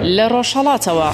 لە ڕۆژهەڵاتەوە.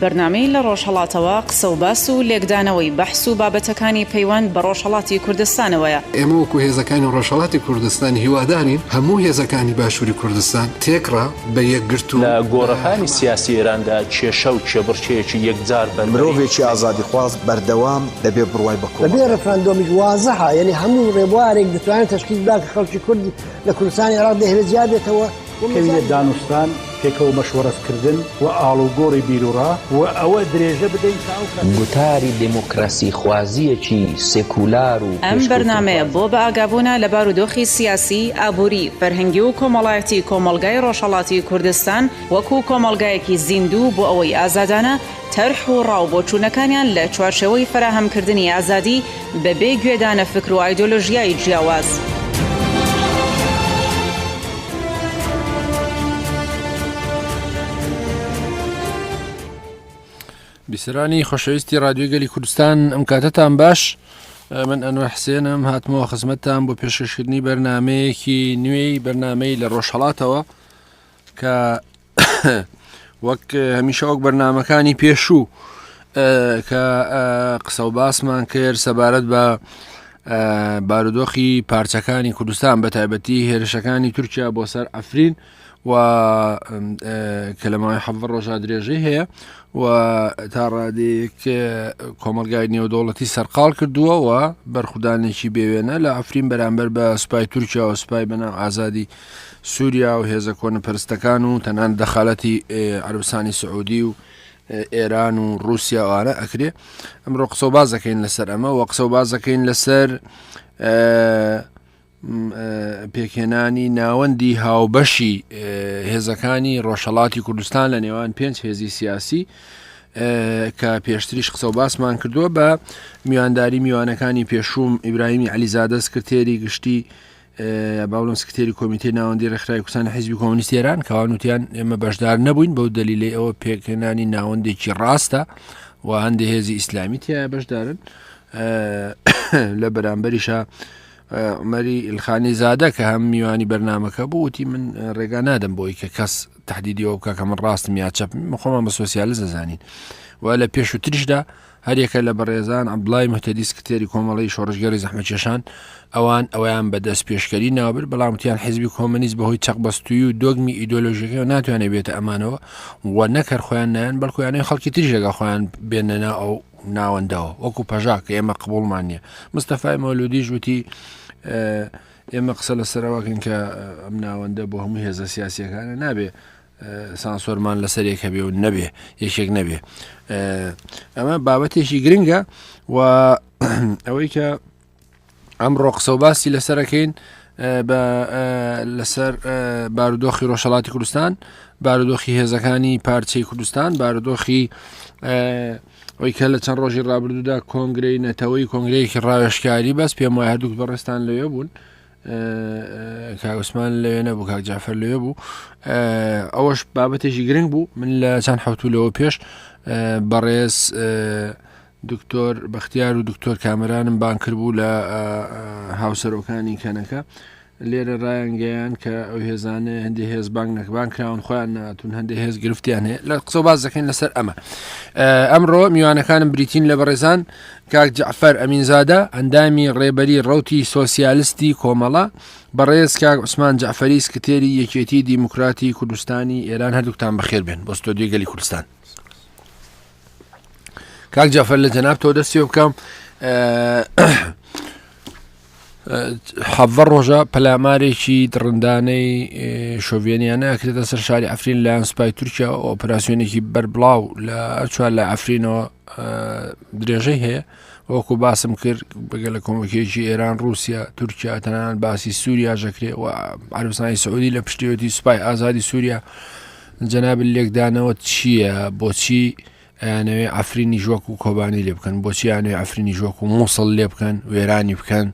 بەرنامەی لە ڕۆژهەڵاتەوە قسە و باس و لێکدانەوەی بەحس و بابەتەکانی پەیوەند بە ڕۆژهەڵاتی کوردستانەوەیە. ئێمە وەکو هێزەکانی ڕۆژهەڵاتی کوردستان هیوادارین هەموو هێزەکانی باشووری کوردستان تێکڕا بە یەکگرتوو لە گۆڕەپانی سیاسی ئێراندا کێشە و کێبڕکێیەکی یەکجار بەربەری. مرۆڤێکی ئازادیخواز بەردەوام دەبێ بڕوای بە بەبێ کۆمەڵگا. ڕێفراندۆمیش وازحە یەنی هەموو ڕێبوارێک دەتوانێت تەشخیس بکات کە خەڵکی کورد لە کوردستانی عێراق دەیهەوێت جیا بێتەوە. بکەوینە دانوستان، پێکەوە مەشوەرەتکردن و ئاڵوگۆڕی بیروڕا و ئەوە درێژە بدەین تا ئەو کاتەی. گوتاری دێموکراسیخوازییەکی سێکولار و ئەم بەرنامەیە پێشکەوتنخوازی. بۆ بەئاگابوونە لە بارودۆخی سیاسی، ئابووری، فەرهەنگی و کۆمەڵایەتی کۆمەڵگای ڕۆژهەڵاتی کوردستان وەکوو کۆمەڵگایەکی زیندوو بۆ ئەوەی ئازادانە تەرح و ڕا و بۆچوونەکانیان لە چوارچێوەی فەراهەمکردنی ئازادی بە بێ گوێدانە فکر و ئایدۆلۆژیای جیاواز. بیسەرانی خۆشەویستی رادیۆی گەلی کوردستان ئەم کاتەتان باش من ئەنوەر حسێنم هاتمەوە خزمەتتان بۆ پێشکەشکردنی بەرنمەیەکی نوێی بەرنمەی لە ڕۆژهڵاتەوە کە وەک هەمیشە وەک بەرنمەکانی پێشوو کە قسە و باسمان کرد سەبارەت بە بارودۆخی پارچەکانی کوردستان بە تایبەتی هێرشەکانی تورکیا بۆ سەر ئەفرین و کە لە ماوەی حەڤدە ڕۆژا درێژەی هەیە و تا ڕادەیەک کۆمەلگای نێودەوڵەتی سەرقاڵ کردووە و بەرخودانێکی بێوێنە لە ئەفرین بەرامبەر بە سوپای تورکیا و سوپای بەناو ئازادی سووریا و هێزە کۆنەپەرستەکان و تەنان دەخالەتی عەربستانی سعودی و ئێران و رووسیا ئەوانە ئەکرێ ئەمڕۆ قسە و باز دەکەین لەسەر ئەمە و قسە و باز دەکەین لەسەر پێکهێنانی ناوەندی هاوبەشی هێزەکانی ڕۆژهەڵاتی کوردستان لە نێوان پێنج هێزی سیاسی کە پێشتریش قسە و باسمان کردووە بە میوانداری میوانەکانی پێشوم ئیبراهیمی علیزادە سکرتێری گشتی باڵم سکرتێری کۆمیتەی ناوەندی ڕێکخراوی کوردستان حیزبی کۆمۆنیستی ئێران کەوان وتیان ئێمە بەشدار نەبووین بەو دەلیلەی ئەوە پێکهێنانی ناوەندێکی ڕاستە و هەندێک هێزی ئیسلامی تیا بەشدارن لە بەرامبەریشە عومەری ئیلخانی زادە کە هەم میوانی بەرنمەکە بوو وتی من ڕێگا نادەم بۆی کە کەس تهدیدیەوە بکە کە من ڕاستم یا چەپ خۆمان بە سۆسیالز دەزانین و لە پێشووتریشدا هەریەکە لە بەڕێزان عەبدوڵای مهتەدی سکرتێری کۆمەڵەی شۆڕشگێڕی زەحمەتکێشان ئەوان ئەوەیان بە دەستپێشکەری ناوبرد بەڵام وتیان حیزبی کۆمەنیست بەهۆی چەقبەستووی و دۆگمی ئیدۆلۆژیەکەیەوە ناتوانێت بێتە ئەمانەوە و نەک هەر خۆیان نایەن بەڵکو یانەی خەڵکی تریش لەگەڵ خۆیان بێنە ناو ئەو ناوەندەوە وەکو پەژاک کە ئێمە قبوڵمان نییە مستەفای مەولودیش وتی ئێمە قسە لەسەرەوەکەین کە ئەم ناوەندە بۆ هەموو هێزە سیاسیەکانە نابێ سانسۆرمان لەسەر یەک هەبێ و نەبێ یەکێک نەبێ ئەمە بابەتێکی گرنگە و ئەوەی کە ئەمڕۆ قسە و باسی لەسەرەکەین بە لەسەر بارودۆخی ڕۆژهڵاتی کوردستان بارودۆخی هێزەکانی پارچەی کوردستان بارودۆخی ئەوی کە لە چەند ڕۆژی ڕابردوودا کۆنگرەی نەتەوەی کۆنگرەیەکی ڕاوێشکاری بەس پێم وایە هەردووک بەڕێستان لەوێ بوون کاک عوسمان لەوێ نەبوو کاک جعفر لەوێ بوو ئەوەش بابەتێکی گرنگ بوو من لە چەند حوتو لەوە پێش بەڕێز دکتۆر بەختیار و دکتۆر کامەرانم بان کردبوو لە هاوسەرۆکانی کەنەکە لێرە ڕایانگەیان کە ئەو هێزانە هەندێک هێز بانگ نەکبان کراون خۆیان ناتون هەندێک هێز گرفتیان هەیە لە قسە باز دەکەین لەسەر ئەمە ئەمڕۆ میوانەکانم بریتین لە بەڕێزان کاک جەعفەر ئەمینزادە، ئەندامی ڕێبەری ڕەوتی سۆسیالستی کۆمەڵە، بەڕێز کاک عوسمان جەعفەری سکرتێری یەکێتی دیموکراتی کوردستانی ئێران هەردووکتان بەخێر بێن بۆ ستۆدیۆی گەلی کوردستان. کاک جەعفەر لە جەنابتەوە دەستی بکەم حەڤدە ڕۆژە پەلامارێکی دڕندانەی شۆڤێنیانە ئەکرێتە سەر شاری ئەفرین لایەن سوپای تورکیا و ئۆپراسیۆنێکی بەربڵاو لە چوار لە ئەفرینەوە درێژەی هەیە وەکو باسم کرد بگە لە کۆمەکێکی ئێران رووسیا تورکیا تەنانەت باسی سووریا ژەکرێ و عربستانی سعودی لە پشتیوەتی سوپای ئازادی سووریا جەناب لێکدانەوە چییە بۆچی ئەیانەوێ عەفرینیش وەکو کۆبانی لێ بکەن بۆچی ئەیانەوێ عەفرینیش وەکو مووسڵ لێ بکەن وێرانی بکەن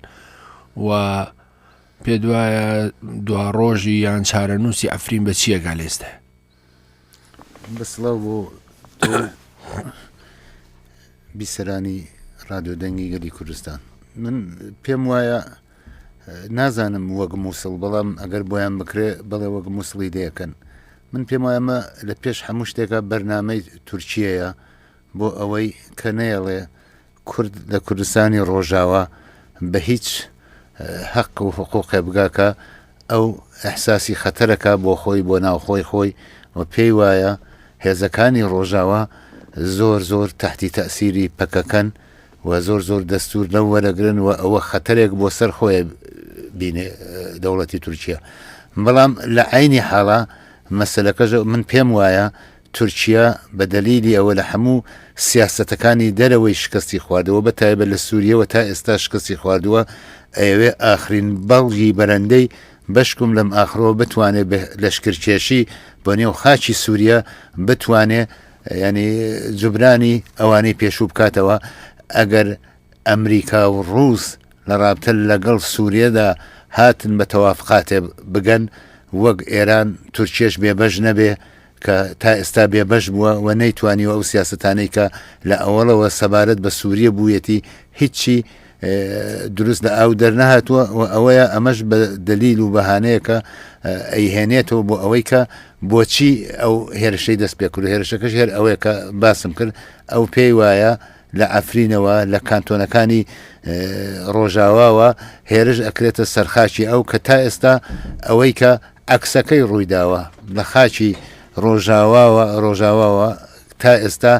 و پێ دوایە دوا ڕۆژی یان چارەنووسی عەفرین بە چییە گا لێستە بە سڵاو بۆ تۆ بیسەرانی رادیۆ دەنگی گەلی کوردستان من پێم وایە نازانم وەک مووسڵ بەڵام ئەگەر بۆیان بکرێ بەڵێ وەک مووسڵی دەکەن. من پێم وایە ئەمە لە پێش هەموو شتێکە بەرنامەی تورکیەیە بۆ ئەوەی کە نەیەڵێ کورد لە کوردستانی ڕۆژاوا بە هیچ هەق و حقوقێ بگا کە ئەو ئیحساسی خەتەرەکا بۆ خۆی بۆ ناوخۆی خۆی و پێی وایە هێزەکانی ڕۆژاوا زۆر زۆر تەحتی تەئسیری پەکەکەن و زۆر زۆر دەستور لەو وەرەگرن و ئەوە خەتەرێک بۆ سەر خۆی بینێ دەوڵەتی تورکیا بەڵام لە عینی حاڵا مەسەلەکەش من پێم وایە تورکیا بە دەلیلی ئەوە لە هەموو سیاسەتەکانی دەرەوەی شکستی خواردووە بە تایبەت لە سوریەوە تا ئێستا شکستی خواردووە ئەیەوێ ئاخرین بەڵگی بەرەندەی بەشکم لەم ئاخرەوە بتوانێ بە لەشکرکێشی بۆ نێو خاکی سوریە بتوانێ ینی جوبرانی ئەوانەی پێشوو بکاتەوە ئەگەر ئەمریکا و ڕووس لە ڕابتە لەگەڵ سوریەدا هاتن بە تەوافقاتێ بگەن وەک ئێران تورکیەش بێبەش نەبێ کە تا ئێستا بێبەش بووە و نەیتوانیوە ئەو سیاسەتانەی کە لە ئەوەڵەوە سەبارەت بە سوریە بوویەتی هیچی دروست لە ئاو دەرنەهاتووە و ئەوەیە ئەمەش بە دەلیل و بەهانەیەکە ئەیهێنێتەوە بۆ ئەوەی کە بۆچی ئەو هێرشەی دەست پێ کرد هێرشەکەش هەر ئەوەیە کە باسم کرد ئەو پێی وایە لە عەفرینەوە لە کانتۆنەکانی ڕۆژاواوە هێرش ئەکرێتە سەرخاکی ئەو کە تا ئێستا ئەوەی کە عەکسەکەی ڕوویداوە لە خاکی ڕۆژاواوە ڕۆژاواوە تا ئێستا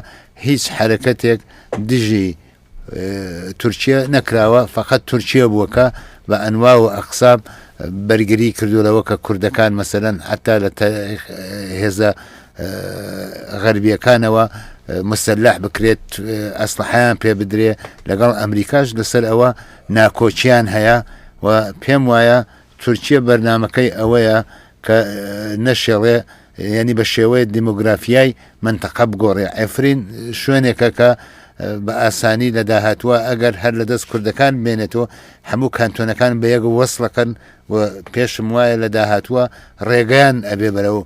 هیچ حەرەکەتێک دژی تورکیە نەکراوە فقط تورکیە بووە کە بە ئەنوا و ئەقسام بەرگری کردو لەوە کە کوردەکان مەسەلەن حتا لە هێزە غەربیەکانەوە مسلح بکرێت ئەسلحیان پێ بدرێ لەگەڵ ئەمریکاش لەسەر ئەوە ناکۆکیان هەیە و پێم وایە تورکیە بەرنامەکەی ئەوەیە کە نەشێڵێ یعنی بە شێوەیە دیمۆگرافیای منتەقە بگۆڕێ عفرین شوێنێکە کە بە ئاسانی لە داهاتوە ئەگەر هەر لە دەست کوردەکان بمێنێتەوە هەموو کانتۆنەکان بە یەک وەسڵەکەن و پێشم وایە لە داهاتوە ڕێگەیان ئەبێ بەرەو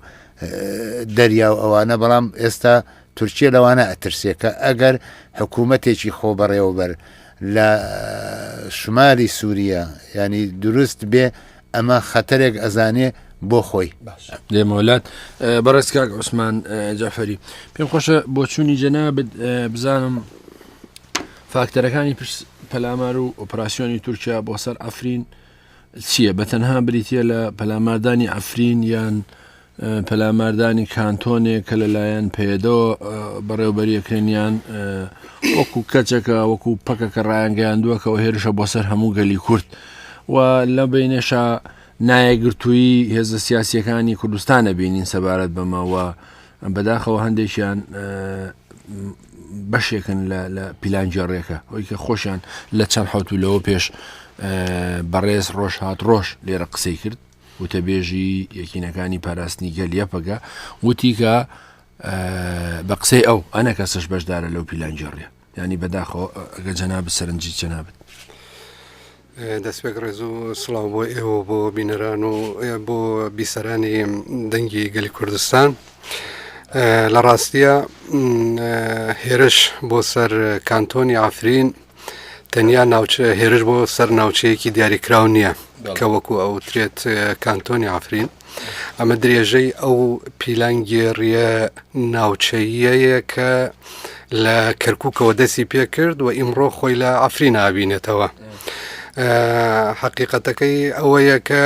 دەریا و ئەوانە بەڵام ئێستا تورکیە لەوانە ئەترسێ کە ئەگەر حکوومەتێکی خۆبەڕێوەبەر لە شمالی سووریە ینی دروست بێ ئەمە خەتەرێک ئەزانێ بۆ خۆی. دێمەوە لات بەڕێز کاک عوسمان جەعفەری پێم خۆشە بۆچوونی جەنابت بزانم فاکتەرەکانی پشت پەلامار و ئۆپراسسیۆنی تورکیا بۆ سەر ئەفرین چییە بە تەنها بریتە لە پەلاماردانی ئەفرین یان پەلاماردانی کانتۆنێک کە لەلایەن پەیەدەوە بەڕێوبەریەکرێن یان وەکو کەچەکە وەکو پەکەکە ڕایانگەیاندووە کەەوە هێرشە بۆ سەر هەموو گەلی کورد و لە بینێشا نایەگرتووی هێزە سیاسیەکانی کوردستانە بینین سەبارەت بەمەوە بەداخەوە هەندێکیان بەشێکن لە پیلانگێڕیەکە ئەوی کە خۆشیان لە چەند حوت و لەوە پێش بەڕێز ڕۆژ هاات ڕۆژ لێرە قسەی کرد وتەبێژی یەکینەکانی پاراستنی گەل یەپەگە وتی کە بە قسەی ئەو ئەنە کەسش بەشدارە لەو پیلانگێڕیە ینی بەداخەوە ئەگە جەناب سەرنجی جەنابت. دەستپێک ڕێز و سڵاو بۆ ئێوە بۆ بینەران و بۆ بیسەرانی دەنگی گەلی کوردستان لە ڕاستیە هێرش بۆ سەر کانتۆنی ئافرین تەنیا ناوچە هێرش بۆ سەر ناوچەیەکی دیاریکراو نییە کە وەکو ئەوترێت کانتۆنی ئافرین ئەمە درێژەی ئەو پیلانگێڕیە ناوچەییەیە کە لە کەرکووکەوە دەستی پێکرد و ئیمڕۆ خۆی لە ئەفرین نابینێتەوە حقیقەتەکەی ئەوەیە کە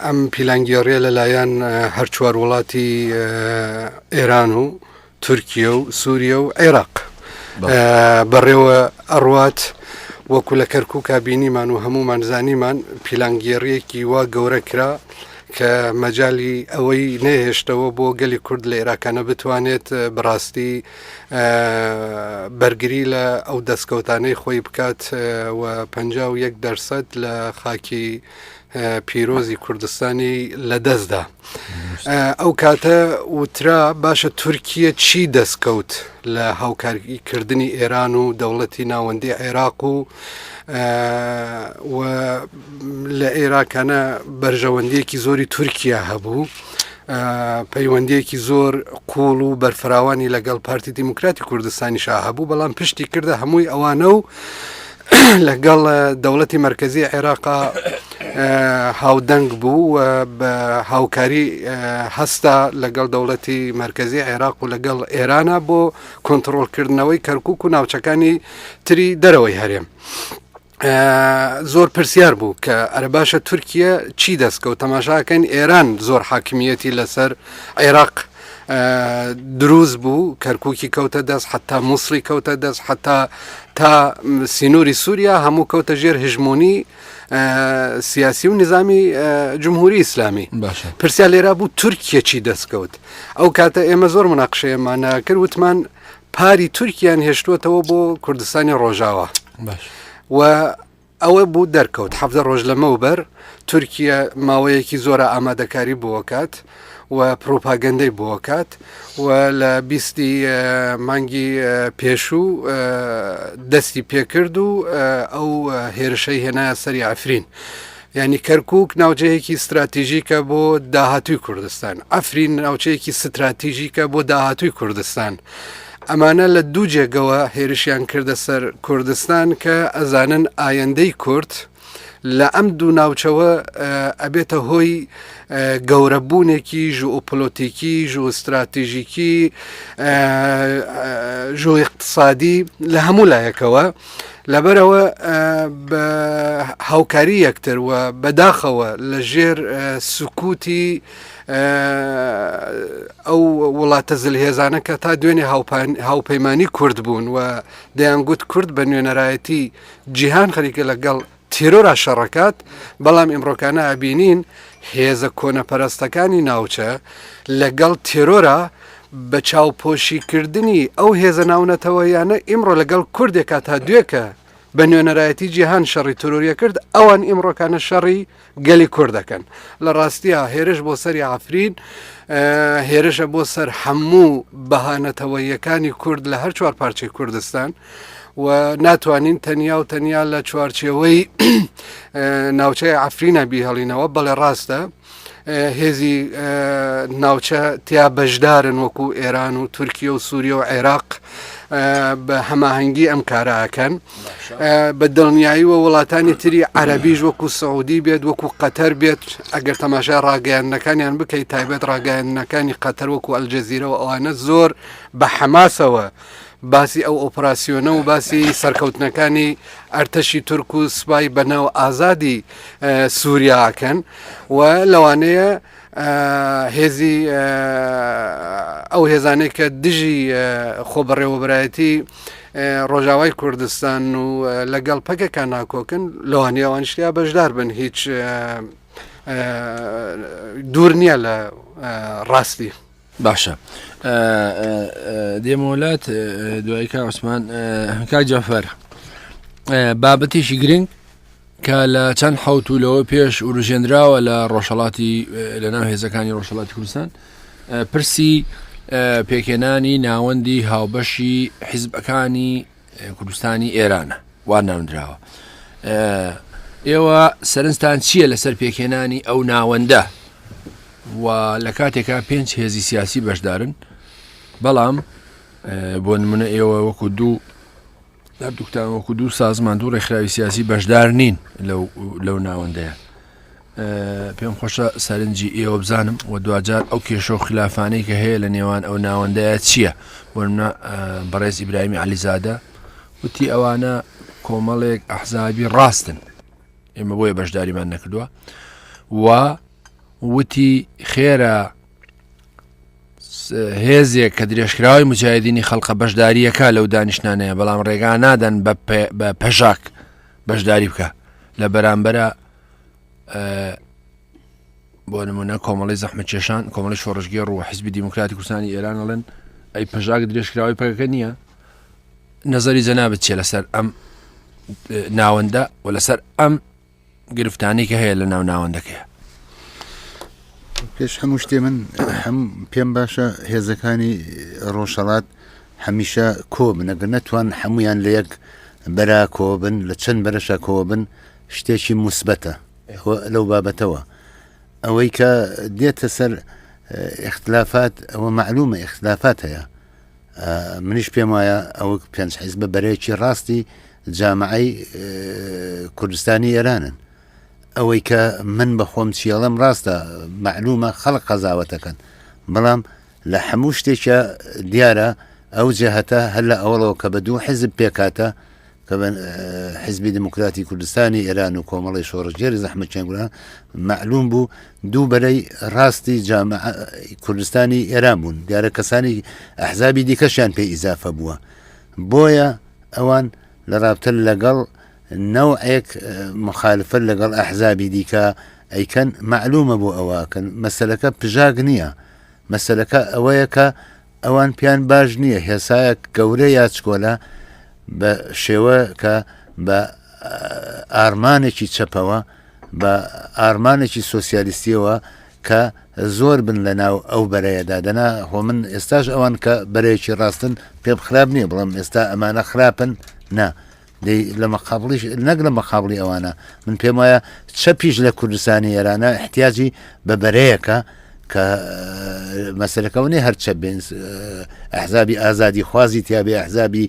ئەم پیلانگێڕیە لەلایەن هەر چوار وڵاتی ئێران و تورکیە و سووریە و عێراق بەڕێوە ئەڕوات وەکو لە کەرکووکا بینیمان و هەمومان زانیمان پیلانگێڕیەکی وا گەورە کرا کە مەجای ئەوەی نەهێشتەوە بۆ گەلی کورد لە ئێراکانە بتوانێت بەڕاستی بەرگری لە ئەو دەستکەوتانەی خۆی بکات و 51 دەرسەد لە خاکی پیرۆزی کوردستانی لەدەستدا. ئەو کاتە وترا باشە تورکیە چی دەستکەوت لە هاوکاریکردنی ئێران و دەوڵەتی ناوەندی عێراق و لە ئێراکانە بەرژەوەندیەکی زۆری تورکیا هەبوو پەیوەندیەکی زۆر قوڵ و بەرفراوانی لەگەڵ پارتی دیموکراتی کوردستانی شا هەبوو بەڵام پشتی کردە هەمووی ئەوانە و. لەگەڵ دەوڵەتی مەرکەزی عێراقا هاودەنگ بوو و بە هاوکاری هەستا لەگەڵ دەوڵەتی مەرکەزی عێراق و لەگەڵ ئێرانە بۆ کۆنتترۆلکردنەوەی کەرکک و ناوچەکانی تری دەرەوەی هەرێم. زۆر پرسیار بوو کە ئەرە باشە تورکیە چی دەستکەوت تەماشاکەن ئێران زۆر حاکمیەتی لەسەر عێراق دروست بوو کەرککی کەوتە دەست حتا مووسڵی کەوتە دەست حتا تا سینوری سووریا هەموو کەوتە ژێر هژمۆنی سیاسی و نظامی جمهوری ئیسلامی پرسیار لێرا بوو تورکیە چی دەستکەوت ئەو کاتە ئێمە زۆر مناقشەیەمانە کرد وتمان پاری تورکیان هێشتووەتەوە بۆ کوردستانی ڕۆژاوا و ئەوە بوو دەرکەوت حەفتە ڕۆژ لەمەوبەر تورکیە ماوەیەکی زۆرە ئامادەکاری بۆکات و پروپاگەندەی بۆکات و لە بیستی مانگی پێشوو دەستی پێکرد و ئەو هێرشەی هێنایە سەری عفرین. یانی کەرکوک ناوچەیەکی ستراتیژیکە بۆ داهاتووی کوردستان عەفرین ناوچەیەکی ستراتیژیکە بۆ داهاتووی کوردستان ئەمانە لە دوو جێگەوە هێرشیان کردە سەر کوردستان کە ئەزانن ئایندەی کورد لە ئەم دوو ناوچەوە ئەبێتە هۆی گەورەبوونێکی ژوئۆپۆلۆتیکی ژوئۆستراتیژیکی ژوئیقتسادی لە هەموو لایەکەوە لەبەرئەوە بە هاوکاری یەکتر و بەداخەوە لە ژێر سکوتی ئەو وڵاتە زلهێزانە کە تا دوێنێ هاوپەیمانی کورد بوون و دەیانگوت کورد بە نوێنەرایەتی جیهان خەریکە لەگەڵ تێرۆرا شەڕەکات، بەڵام ئیمڕۆکانە ئەبینین هێزە کۆنەپەرستەکانی ناوچە لەگەڵ تێرۆرا بە چاوپۆشی کردنی ئەو هێزە ناونەتەوەیانە ئیمڕۆ لەگەڵ کوردێکا تا دوێکە بە نوێنەرایەتی جیهان شەڕی ترۆریە کرد ئەوان ئیمڕۆکانە شەڕی گەلی کورد دەکەن لە ڕاستیا هێرش بۆ سەری عفرین هێرشە بۆ سەر هەموو بەها نەتەوەیەکانی کورد لە هەر چوار پارچەی کوردستان و ناتوانین تەنیا و تەنیا لە چوارچێوەی ناوچەی عفرینە بیهڵینەوە بەڵێ ڕاستە هێزی ناوچە تیا بەشدارن وەکو ئێران و تورکیە و سووریە و عێراق بە هەماهەنگی ئەم کاراکەن بە دڵنیایی و وڵاتانی تری عەربیش وەکو سعودی بێت وەکو قەتەر بێت ئەگەر تەماشای ڕاگەیاندنەکانیان بکەیت تایبەت ڕاگەیاندنەکانی قەتەر وەکو ئەلجەزیرە و ئەوانە زۆر بە حەماسەوە باسی ئەو ئۆپراسسیۆنە و باسی سەرکەوتنەکانی ئەرتەشی تورک و سوپای بەناو ئازادی سووریاکەن و لەوانەیە هێزی ئەو هێزانەی کە دژی خۆبەڕێوەبەرایەتی ڕۆژاوای کوردستان و لەگەڵ پەکەکە ناکۆکن لەوانەیە ئەوانیش تیا بەشدار بن هیچ دوور نییە لە ڕاستی. باشە دێمەوە لات دوای کا عوسمان کاک جەفەر بابەتێکی گرنگ کە لە چەند حوت و لەوە پێش وروژێنراوە لە ڕۆژهڵاتی لە ناو هێزەکانی ڕۆژهڵاتی کوردستان پرسی پێکهێنانی ناوەندی هاوبەشی حیزبەکانی کوردستانی ئێرانە وا ناونراوە ئێوە سەرنجتان چییە لەسەر پێکهێنانی ئەو ناوەندە و لە کاتێکا پێنج هێزی سیاسی بەشدارن بەڵام بۆ نمونە ئێوە وەکو دوو هەردووکتان وەکو دوو سازمان دوو ڕێکخراوی سیاسی بەشدار نین لەو لەو ناوەندەیە پێم خۆشە سەرنجی ئێوە بزانم و دواجار ئەو کێشە و خلافانەی کە هەیە لە نێوان ئەو ناوەندەیە چییە بۆ نمونە بەڕێز ئیبراهیمی عەلیزادە وتی ئەوانە کۆمەڵێک ئەحزابی ڕاستن ئێمە بۆیە بەشداریمان نەکردووە و وتی خێرە هێزێک کە درێژکراوی مجاهدینی خەڵقە بەشداریەکە لەو دانیشتانەیە بەڵام ڕێگا نادەن بە پەژاک بەشداری بکە لە بەرامبەرە بۆ نمونە کۆمەڵی زەحمەتکێشان کۆمەڵی شۆڕشگێڕ و حزبی دیموکراتی کوردستانی ئێران ئەڵێن ئەی پەژاک درێژکراوی پەکەکە نییە نظری جەنابت چیە لەسەر ئەم ناوەندە و لەسەر ئەم گرفتانی کە هەیە لە ناو ناوەندەکەی پێش هەموو شتێ من هەم پێم باشە هێزەکانی ڕۆژهەڵات هەمیشە کۆ بن ئەگەر نەتوان هەمویان لە یەک بەرا کۆ بن لە چەند بەرەشە کۆ بن شتێکی موسبەتە لەو بابەتەوە ئەوەی کە دێتە سەر اختلافات ئەوە معلومە اختلافات هەیە منیش پێم وایە ئەوە پێنج حیزبە بەرەیەکی ڕاستی جامعەی کوردستانی ئێرانن. ئەوەی کە من بە خۆم چیەڵم ڕاستە مەعلومە خەڵک قەزاوەتەکەن بەڵام لە هەموو شتێکە دیارە ئەو جەهەتە هەر لە ئەوەڵەوە کە بە دوو حزب پێکاتە کە بە حزبی دموکراتی کوردستانی ئێران و کۆمەڵی شۆڕشگێری زەحمەتکێنگران مەعلوم بوو دوو بەرەی ڕاستی جامعە کوردستانی ئێران بوون دیارە کەسانی ئەحزابی دیکەشیان پێ ئیزافە بووە بۆیە ئەوان لە ڕابتە لەگەڵ نەوعێک مخالفەت لەگەڵ ئەحزابی دیکە ئەیکەن مەعلومە بۆ ئەوەکەن مەسەلەکە پژاک نییە مەسەلەکە ئەوەیە کە ئەوان پێیان باش نییە هێسایەک گەورە یا چکۆلە بە شێوە کە بە ئارمانێکی چەپەوە بە ئارمانێکی سۆسیالیستیەوە کە زۆر بن لە ناو ئەو بەرەیەدا دەنا خۆ من ئێستاش ئەوان کە بەرەیەکی ڕاستن پێم خراپ نییە بڵم ئێستا ئەمانە خراپن نا دەی لە مەقابڵیش نەک لە مەقابڵی ئەوانە من پێم وایە چەپیش لە کوردستانی ئێرانە احتیاجی بە بەرەیەکە کە مەسەرەکەەوە نیە هەر چەپ بێن ئەحزابی ئازادی خوازی تیاابێ ئەحزابی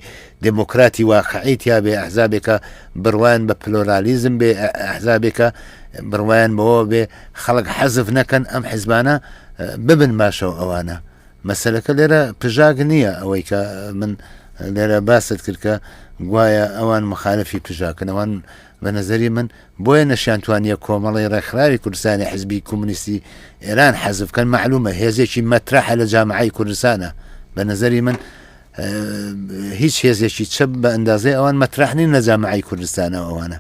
دموکراتی واقعی تیاابێ ئەحزابێکە بڕوان بە پلۆرالیزم بێ ئەحزابێکە بڕوایان بەوە بێ خەڵک حەزف نەکەن ئەم حزبانە ببن باشەوە ئەوانە مەسەلەکە لێرە پژاک نییە ئەوەی کە من لێرە باست کرد کە گوایە ئەوان مخالفی پژاکن ئەوان بە نظری من بۆیە نەشیان توانیە کۆمەڵی ڕێکخراوی کوردستانی حزبی کۆمونیستی ئێران حەزف کەن معلومە هێزێکی مەترەحە لە جامعەی کوردستانە بە نظری من هیچ هێزێکی چەپ بە ئەندازەی ئەوان مەترح نین لە جامعەی کوردستانەوە ئەوانە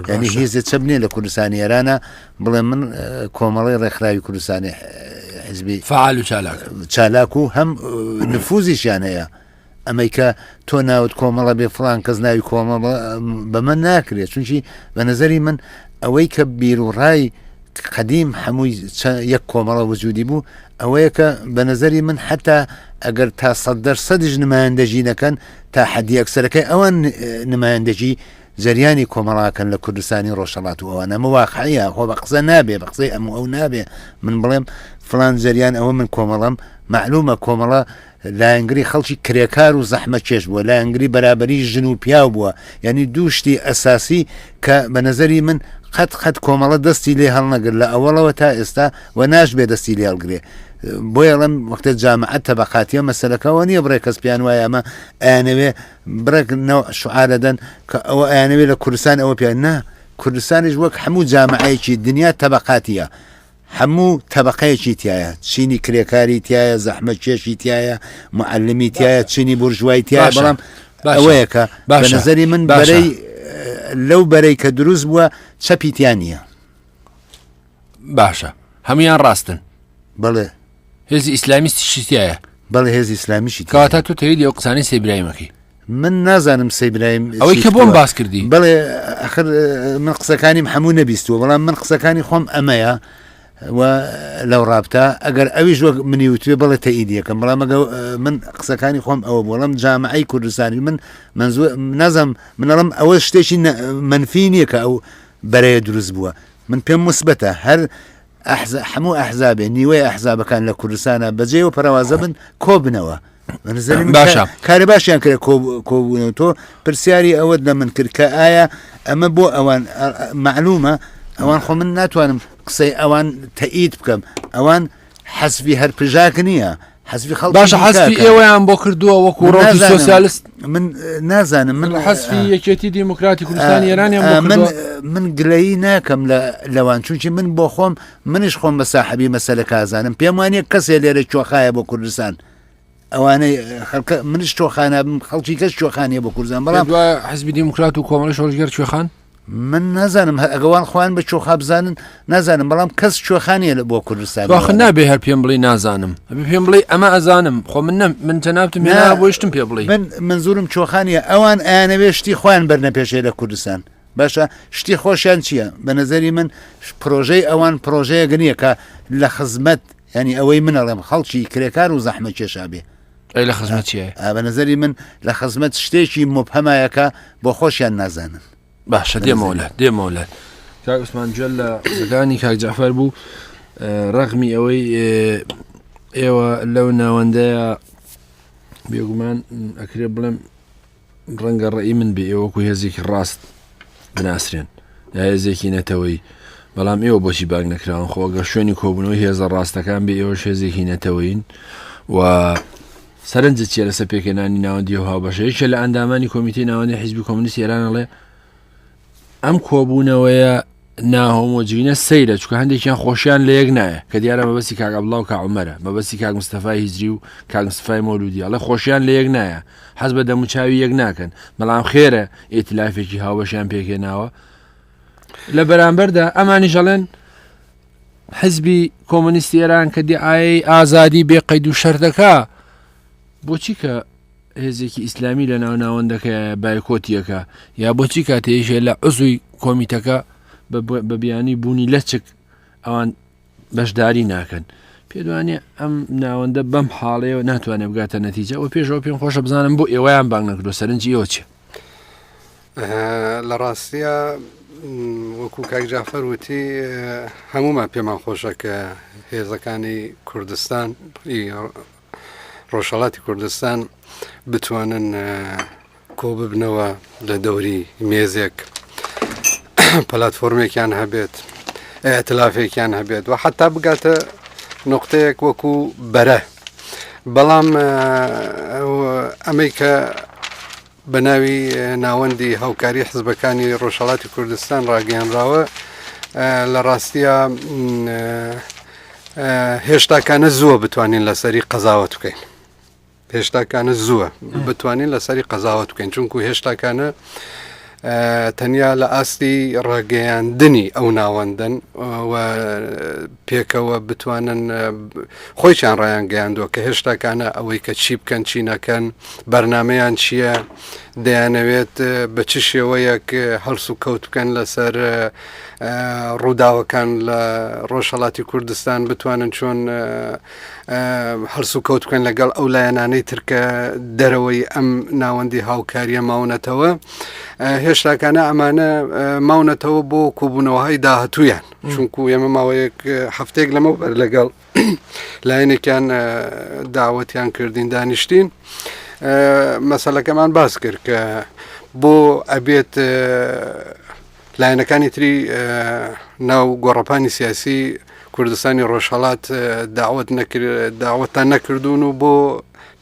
یعنی هێزێ چەپ نییە لە کوردستانی ئێرانە بڵێ من کۆمەڵی ڕێکخراوی کوردستانی حزبی فعال و چالاک چالاک و هەم نفوزیشیان هەیە ئەمەی کە تۆ ناوت کۆمەڵە بێ فلان کەس ناوی کۆمەڵ بەمە ناکرێت چونکی بە نظری من ئەوەی کە بیرروڕای قدیم هەمووی یەک کۆمەڵە وجودی بوو ئەوەیە کە بە نظری من حتا ئەگەر تا سەد دەرسەدیش نمایندەجی نەکەن تا حەدی ئەکسەرەکەی ئەوان نمایندەجی جەریانی کۆمەڵاکەن لە کوردستانی ڕۆژهەڵات و ئەوانە ئەمە واقعیە خۆ بە قسە نابێ بە قسەی ئەم و ئەو نابێ من بڵێم فلان جەریان ئەوە من کۆمەڵم معلومە کۆمەڵە لایەنگری خەڵکی کرێکار و زەحمە کێش بووە لایەنگری بەرابەری ژن و پیاو بووە یعنی دوو شتی ئەساسی کە بە نظری من قەت قەت کۆمەڵە دەستی لێ هەڵنەگر لە ئەوەڵەوە تا ئێستا و ناش بێ دەستی لێ هەڵگرێ بۆیە ئەڵێم وەختە جامعەت تەبقاتیە مەسەلەکەەوە نییە بڕێ کەس پێیان وایە ئەمە ئەیانەوێ بڕێک نەوع شعار ئەدەن کە ئەوە ئەیانەوێ لە کوردستان ئەوە پێ نا کوردستانیش وەک هەموو جامعەیەکی دنیا تەبقاتیە هەموو تەبقەیەکی تایە چینی کرێکاری تایە زەحمە کێشی تایە معلمی تایە چینی بورژوای تایە بەڵام ئەوەیە کە بە نظری من بەرەی لەو بەرەی کە دروست بووە چەپی تیا نییە باشە هەمویان ڕاستن بەڵێ هێزی ئیسلامیستیشی تایە بەڵێ هێزی ئیسلامیشی کەواتە تۆ تەویدی ئەو قسانەی سەی برایمەکەی من نازانم سەی برایم ئەوەی کە بۆم باس کردی بەڵێ ئەخر من قسەکانیم هەموو نەبیستووە بەڵام من قسەکانی خۆم ئەمەیە و لەو ڕابتە ئەگەر ئەویش وەک منی وتوێ بڵێ تەئیدیەکەم بەڵام ئەگە من قسەکانی خۆم ئەوە بۆڵم جامعەی کوردستانی من منزوە نازم منەڵم ئەوە شتێکی منفی نییە کە ئەو بەرەیە دروست بووە من پێم موسبەتە هەر ئەحزا هەموو ئەحزابێ نیوەی ئەحزابەکان لە کوردستانە بەجێ و پەرەوازە بن کۆبنەوە باشە کاری باشیان کرد کۆبوونەوە تۆ پرسیاری ئەوەت لە من کرد کە ئایا ئەمە بۆ ئەوان معلومە ئەوان خۆ من ناتوانم قسەی ئەوان تەئید بکەم ئەوان حەسبی هەر پژاک نییە حەزبی خەڵکی باشە حەزبی ئێوەیان بۆ کردووە وەکو ڕەوتی سۆسیالست من نازانم من حەزبی یەکێتی دیموکراتی کوردستانی ئێرانیان بۆ من من گلەیی ناکەم لە لەوان چونکی من بۆ خۆم منیش خۆم بە ساحەبی مەسەلە کازانم پێم وانە کەسێ لێرە چۆخایە بۆ کوردستان ئەوانەی خەڵکە منیش چۆخانە بم خەڵکی کەس چۆخانیە بۆ کوردستان بەڵام حزبی دیموکرات و کۆمەڵی شۆڕشگێر کوێخان من نازانم هەر ئەگەوان خۆیان بە چۆخا بزانن نازانم بەڵام کەس چۆخانیە لە بۆ کوردستان واخ نابێ هەر پێم بڵێ نازانم ئەبێ پێم بڵێ ئەمە ئەزانم خۆ من نەم من جەنابتم هێنا بۆ شتم پێ بڵێ من منزورم چۆخانیە ئەوان ئەیانەوێ شتی خۆیان بەرنە پێشێ لە کوردستان باشە شتی خۆشیان چییە بە نظری من پرۆژەی ئەوان پرۆژەیەک نییە کە لە خزمەت ینی ئەوەی من ئەڵێم خەڵکی کرێکار و زەحمە کێشا بێ ئەی لە خزمەت چیە؟ بە نظری من لە خزمەت شتێکی مبهەمایەکە بۆ خۆشیان نازانن. باشە دێمەوە لات دێمەوە لات کاک عوسمان گوێ لە قسەکانی کاک جەعفەر بوو ڕەغمی ئەوەی ئێوە لەو ناوەندەیە بێگومان ئەکرێ بڵێم ڕەنگە ڕێی من بێ ئێوە وەکو هێزێکی ڕاست بناسرێن یا هێزێکی نەتەوەی بەڵام ئێوە بۆچی بانگ نەکراون خۆ گەر شوێنی کۆبوونەوەی هێزە ڕاستەکان بێ ئێوەش هێزێکی نەتەوەین و سەرنجت چیە لەسەر پێکهێنانی ناوەندی ئەو هاوبەشە یەکێ لە ئەندامانی کۆمیتەی ناوەندی حیزبی کۆمۆنیستی ئێران ئەڵێ ئەم کۆبوونەوەیە ناهۆمۆجینە سەیرە چونکە هەندێکیان خۆشیان لە یەک نایە کە دیارە مەبەستی کاک عەبدوڵا و کاک عومەرە مەبەستی کاک مستەفای هیجری و کاک مستەفای مەولودی ئەڵێ خۆشیان لە یەک نایە حەز بە دەموچاوی یەک ناکەن بەڵام خێرە ئیتلافێکی هاوبەشیان پێکهێناوە لە بەرامبەردا ئەمانیش ئەڵێن حزبی کۆمۆنیستی ئێران کە دیعاەی ئازادی بێ قەید و شەردەکە بۆچی کە هێزێکی ئیسلامی لە ناو ناوەندەکە بایکۆتیەکە یا بۆچی کاتێژێ لە عزوی کۆمیتەکە بە بیانی بوونی لەچک ئەوان بەشداری ناکەن پێدوانێ ئەم ناوەندە بەم حاڵەیەوە ناتوانێت بگاتە نەتیجە و پێشەوە پێم خۆشە بزانم بۆ ئێوەیان بانگ نەکردو سەرنجی ئێوە چیە لە ڕاستیە وەکو کاک جعفەر وتی هەمومان پێمان خۆشە کە هێزەکانی کوردستان ڕۆژهڵاتی کوردستان بتوانن کۆ ببنەوە لە دەوری مێزێک پلتفۆرمێکیان هەبێت ئەتلافێکیان هەبێت و حتا بگاتە نقطەیەک وەکو بەرە بەڵام ئەمەی کە بە ناوی ناوەندی هاوکاری حزبەکانی ڕۆژهەڵاتی کوردستان ڕاگەیەنراوە لە ڕاستیە هێشتاکانە زووە بتوانین لەسەری قەزاوت بکەین هێشتاکانە زووە بتوانین لەسەری قەزاوت بکەین چونکو هێشتاکانە تەنیا لە ئاستی ڕاگەیاندنی ئەو ناوەندن و پێکەوە بتوانن خۆیان ڕایان گەیاندووە کە هێشتاکانە ئەوەی کە چی بکەن چی نەکەن بەرنمەیان چییە دەیانەوێت بە چ شێوەیەک هەڵس و کەوت بکەن لەسەر ڕووداوەکان لە ڕۆژهڵاتی کوردستان بتوانن چۆن هەڵس و کەوت بکەن لەگەڵ ئەو لایەنانەی ترکە دەرەوەی ئەم ناوەندی هاوکاریە ماونەتەوە هێشتاکانە ئەمانە ماونەتەوە بۆ کۆبوونەوەهای داهاتوویان چونکو ئێمە ماوەیەک هەفتێک لەمە بەر لەگەڵ لایەنێکیان داوەتیان کردین دانیشتین مەسەلەکەمان باس کرد کە بۆ ئەبێت لایەنەکانی تری ناو گۆڕەپانی سیاسی کوردستانی ڕۆژهڵات داوت داوەتان نەکردوون و بۆ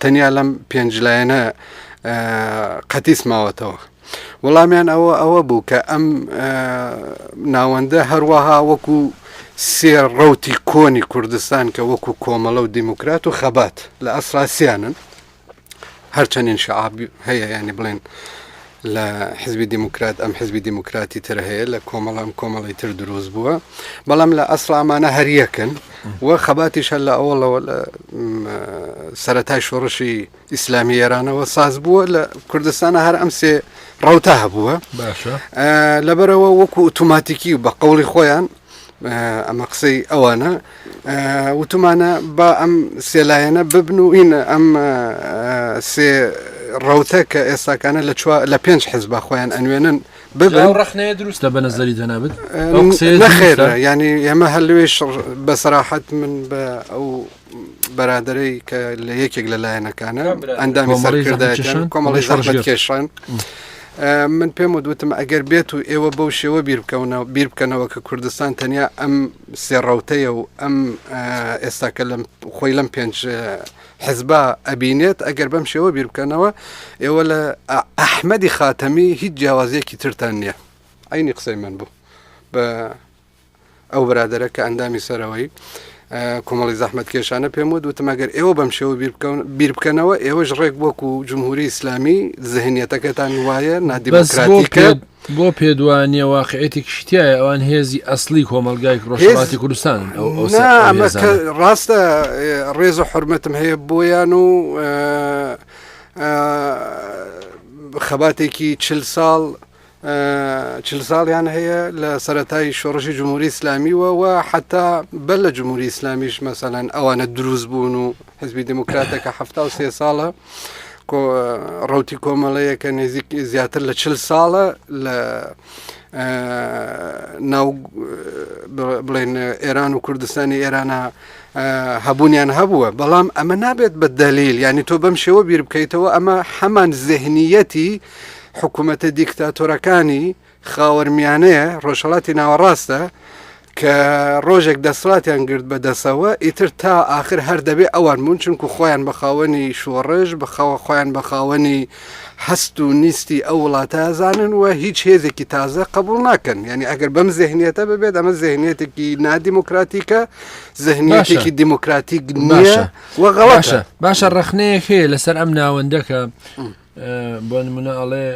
تەنیا لەم پێنج لایەنە قەتیس ماوەتەوە. وەڵامیان ئەوە ئەوە بوو کە ئەم ناوەندە هەروەها وەکو سێ ڕوتی کۆنی کوردستان کە وەکو کۆمەڵە و دیموکرات و خەبات لە ئەسراسیانن هەرچەند انشعاب هەیە ینی بڵێن لە حزبی دیموکرات ئەم حزبی دیموکراتی تر هەیە لە کۆمەڵ ئەم کۆمەڵی تر دروست بووە بەڵام لە ئەسڵامانە هەریەکن و خەباتیش هەر لە ئەوڵەوە لە سەتای شۆڕشی ئیسلامی ئێرانەوە ساز بووە لە کوردستانە هەر ئەم سێ ڕوتە هەبووە لەبەرەوە وەکو ئۆتۆماتیکی و بە قەوڵی خۆیان ئەمە قسەی ئەوانە وتمانە با ئەم سێلایەنە ببن و ئین ئەم سێ ڕوتە کە ئێستاکانە لە لە پێنج حزبە خۆیان ئەنوێنن ببن ڕخنەیە دروستە بە نظری جەنابت نەخێر ینی ئێمە هەر لەوێش بە سەراحەت من بە ئەو بەرادەرەی کە لە یەکێک لە لایەنەکانە ئەندامی سەرکردایەتیان کۆمەڵی زەحمەتکێشان من پێم وتم ئەگەر بێت و ئێوە بەو شێوە بیر بکەونەوە بیر بکەنەوە کە کوردستان تەنیا ئەم سێڕەوتەیە و ئەم ئێستاکە لەم خۆی لەم پێنج حزبا ئەبینێت ئەگەر بەم شێوە بیر بکەنەوە ئێوە لە ئەحمەدی خاتەمی هیچ جیاوازیەکی ترتان نییە عینی قسەی من بوو بە ئەو برادەرە کە ئەندامی سەرەوەی کۆمەڵی زەحمەتکێشانە پێم وت وتم ئەگەر ئێوە بەم شێوە بیر بکەنەوە ئێوەش ڕێک وەکو جمهوری ئیسلامی زهنیەتەکەتان وایە نادیموکراتیکە بۆ پێدوانیە واقعێتی کشتیایە ئەوان هێزی ئەسلی کۆمەلگای ڕۆژهەڵاتی کوردستان ڕاستە ڕێز و حرمەتم هەیە بۆیان و خەباتێکی چل ساڵ چل ساڵیان هەیە لە سەتای شۆڕشی جمهوری ئیسلامیوە و حتا بەر لە جمهوری ئیسلامیش مەسەلەن ئەوانە دروست بوون و حزبی دموکراتەکە ه سێ ساڵە. ڕوتی کۆمەڵەیەکە نزیک زیاتر لە چل ساڵە لە ناو بڵێن ئێران و کوردستانی ئێرانە هەبوونیان هەبووە بەڵام ئەمە نابێت بە دەلیل ینی تۆ بەم شێوە بیر بکەیتەوە ئەمە هەمان زهنیەتی حکوومەتە دیکتاتۆرەکانی خاوەرمیانەیە، ڕۆژهەڵاتی ناوەڕاستە، کە ڕۆژێک دەسەڵاتیان گرت بە دەسەوە ئیتر تا ئاخر هەر دەبێ ئەوان بوون چونکو خۆیان بە خاوەنی شۆڕش بەخەوە خۆیان بە خاوەنی هەست و نیستی ئەو وڵاتە ئەزانن و هیچ هێزێکی تازە قبول ناکەن یعنی ئەگەر بەم زهنیەتە ببێت ئەمە زهنیەتێکی نادیموکراتیکە زهنیەتێکی دیموکراتیک نییە و غەڵەتە. باشە ڕەخنەیەک هەیە لەسەر ئەم ناوەندەکە بۆ نمونە ئەڵێ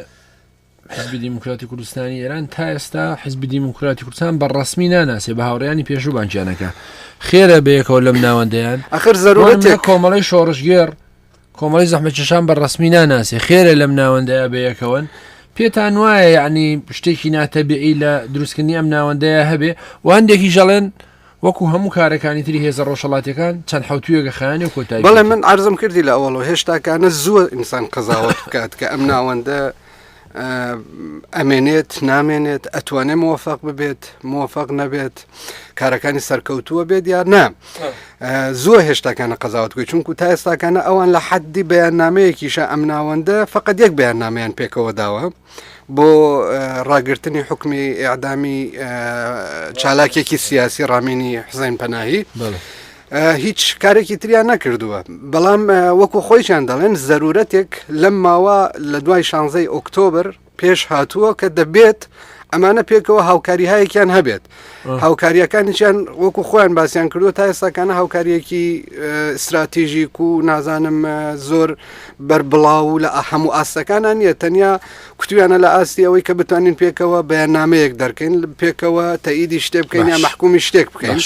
حزبی دیموکراتی کوردستانی ئێران تا ئێستا حزبی دیموکراتی کوردستان بە ڕسمی ناناسێ بە هاوڕیانی پێشوو بانکیانەکە خێرە بەیەکەوە لەم ناوەندیان ئەخر زەرورەتێک کۆمەڵی شۆڕشگێڕ کۆمەڵی زەحمەتکێشان بە ڕسمی ناناسێ خێرە لەم ناوەندەیە بەیەکەوەن پێتان وایە یعنی شتێکی ناتەبیعی لە دروستکردنی ئەم ناوەندەیە هەبێ و هەندێکی ژەڵێن وەکو هەموو کارەکانی تری هێزە ڕۆژهەڵاتیەکان چەند حەوتوویەکە خایەنی و کۆتایی بەڵێ من عەرزم کردی لە ئەوەڵەوە هێشتاکانە زووە ئینسان قەزاوەت بکات کە ئەم ناوەندە ئەمێنێت نامێنێت ئەتوانێت مۆفق ببێت مۆفق نەبێت کارەکانی سەرکەوتووە بێت یان نا زووە هێشتاکانە قەزاوت بکەیت چونکو تا ئێستاکانە ئەوان لە حەدی بەیاننامەیەکیشە ئەم ناوەندە فقط یەک بەیاننامەیان پێکەوە داوە بۆ ڕاگرتنی حکمی ئیعدامی چالاکێکی سیاسی ڕامینی حوسین پەناهی هیچ کارێکی تریان نەکردووە بەڵام وەکو خۆیشان دەڵێن زەرورەتێک لەم ماوە لە دوای شانزەی ئۆکتۆبر پێش هاتووە کە دەبێت ئەمانە پێکەوە هاوکاریهایەکیان هەبێت هاوکاریەکانیشیان وەکو خۆیان باسیان کردو تا ئێستاکانە هاوکاریەکی استراتیژیک و نازانم زۆر بەربڵاو و لە هەموو ئاستەکانە نییە تەنیا کوتویانە لە ئاستی ئەوەی کە بتوانین پێکەوە بەیاننامەیەک دەرکەین پێکەوە تەئیدی شتێ بکەین یا مەحکومی شتێک بکەین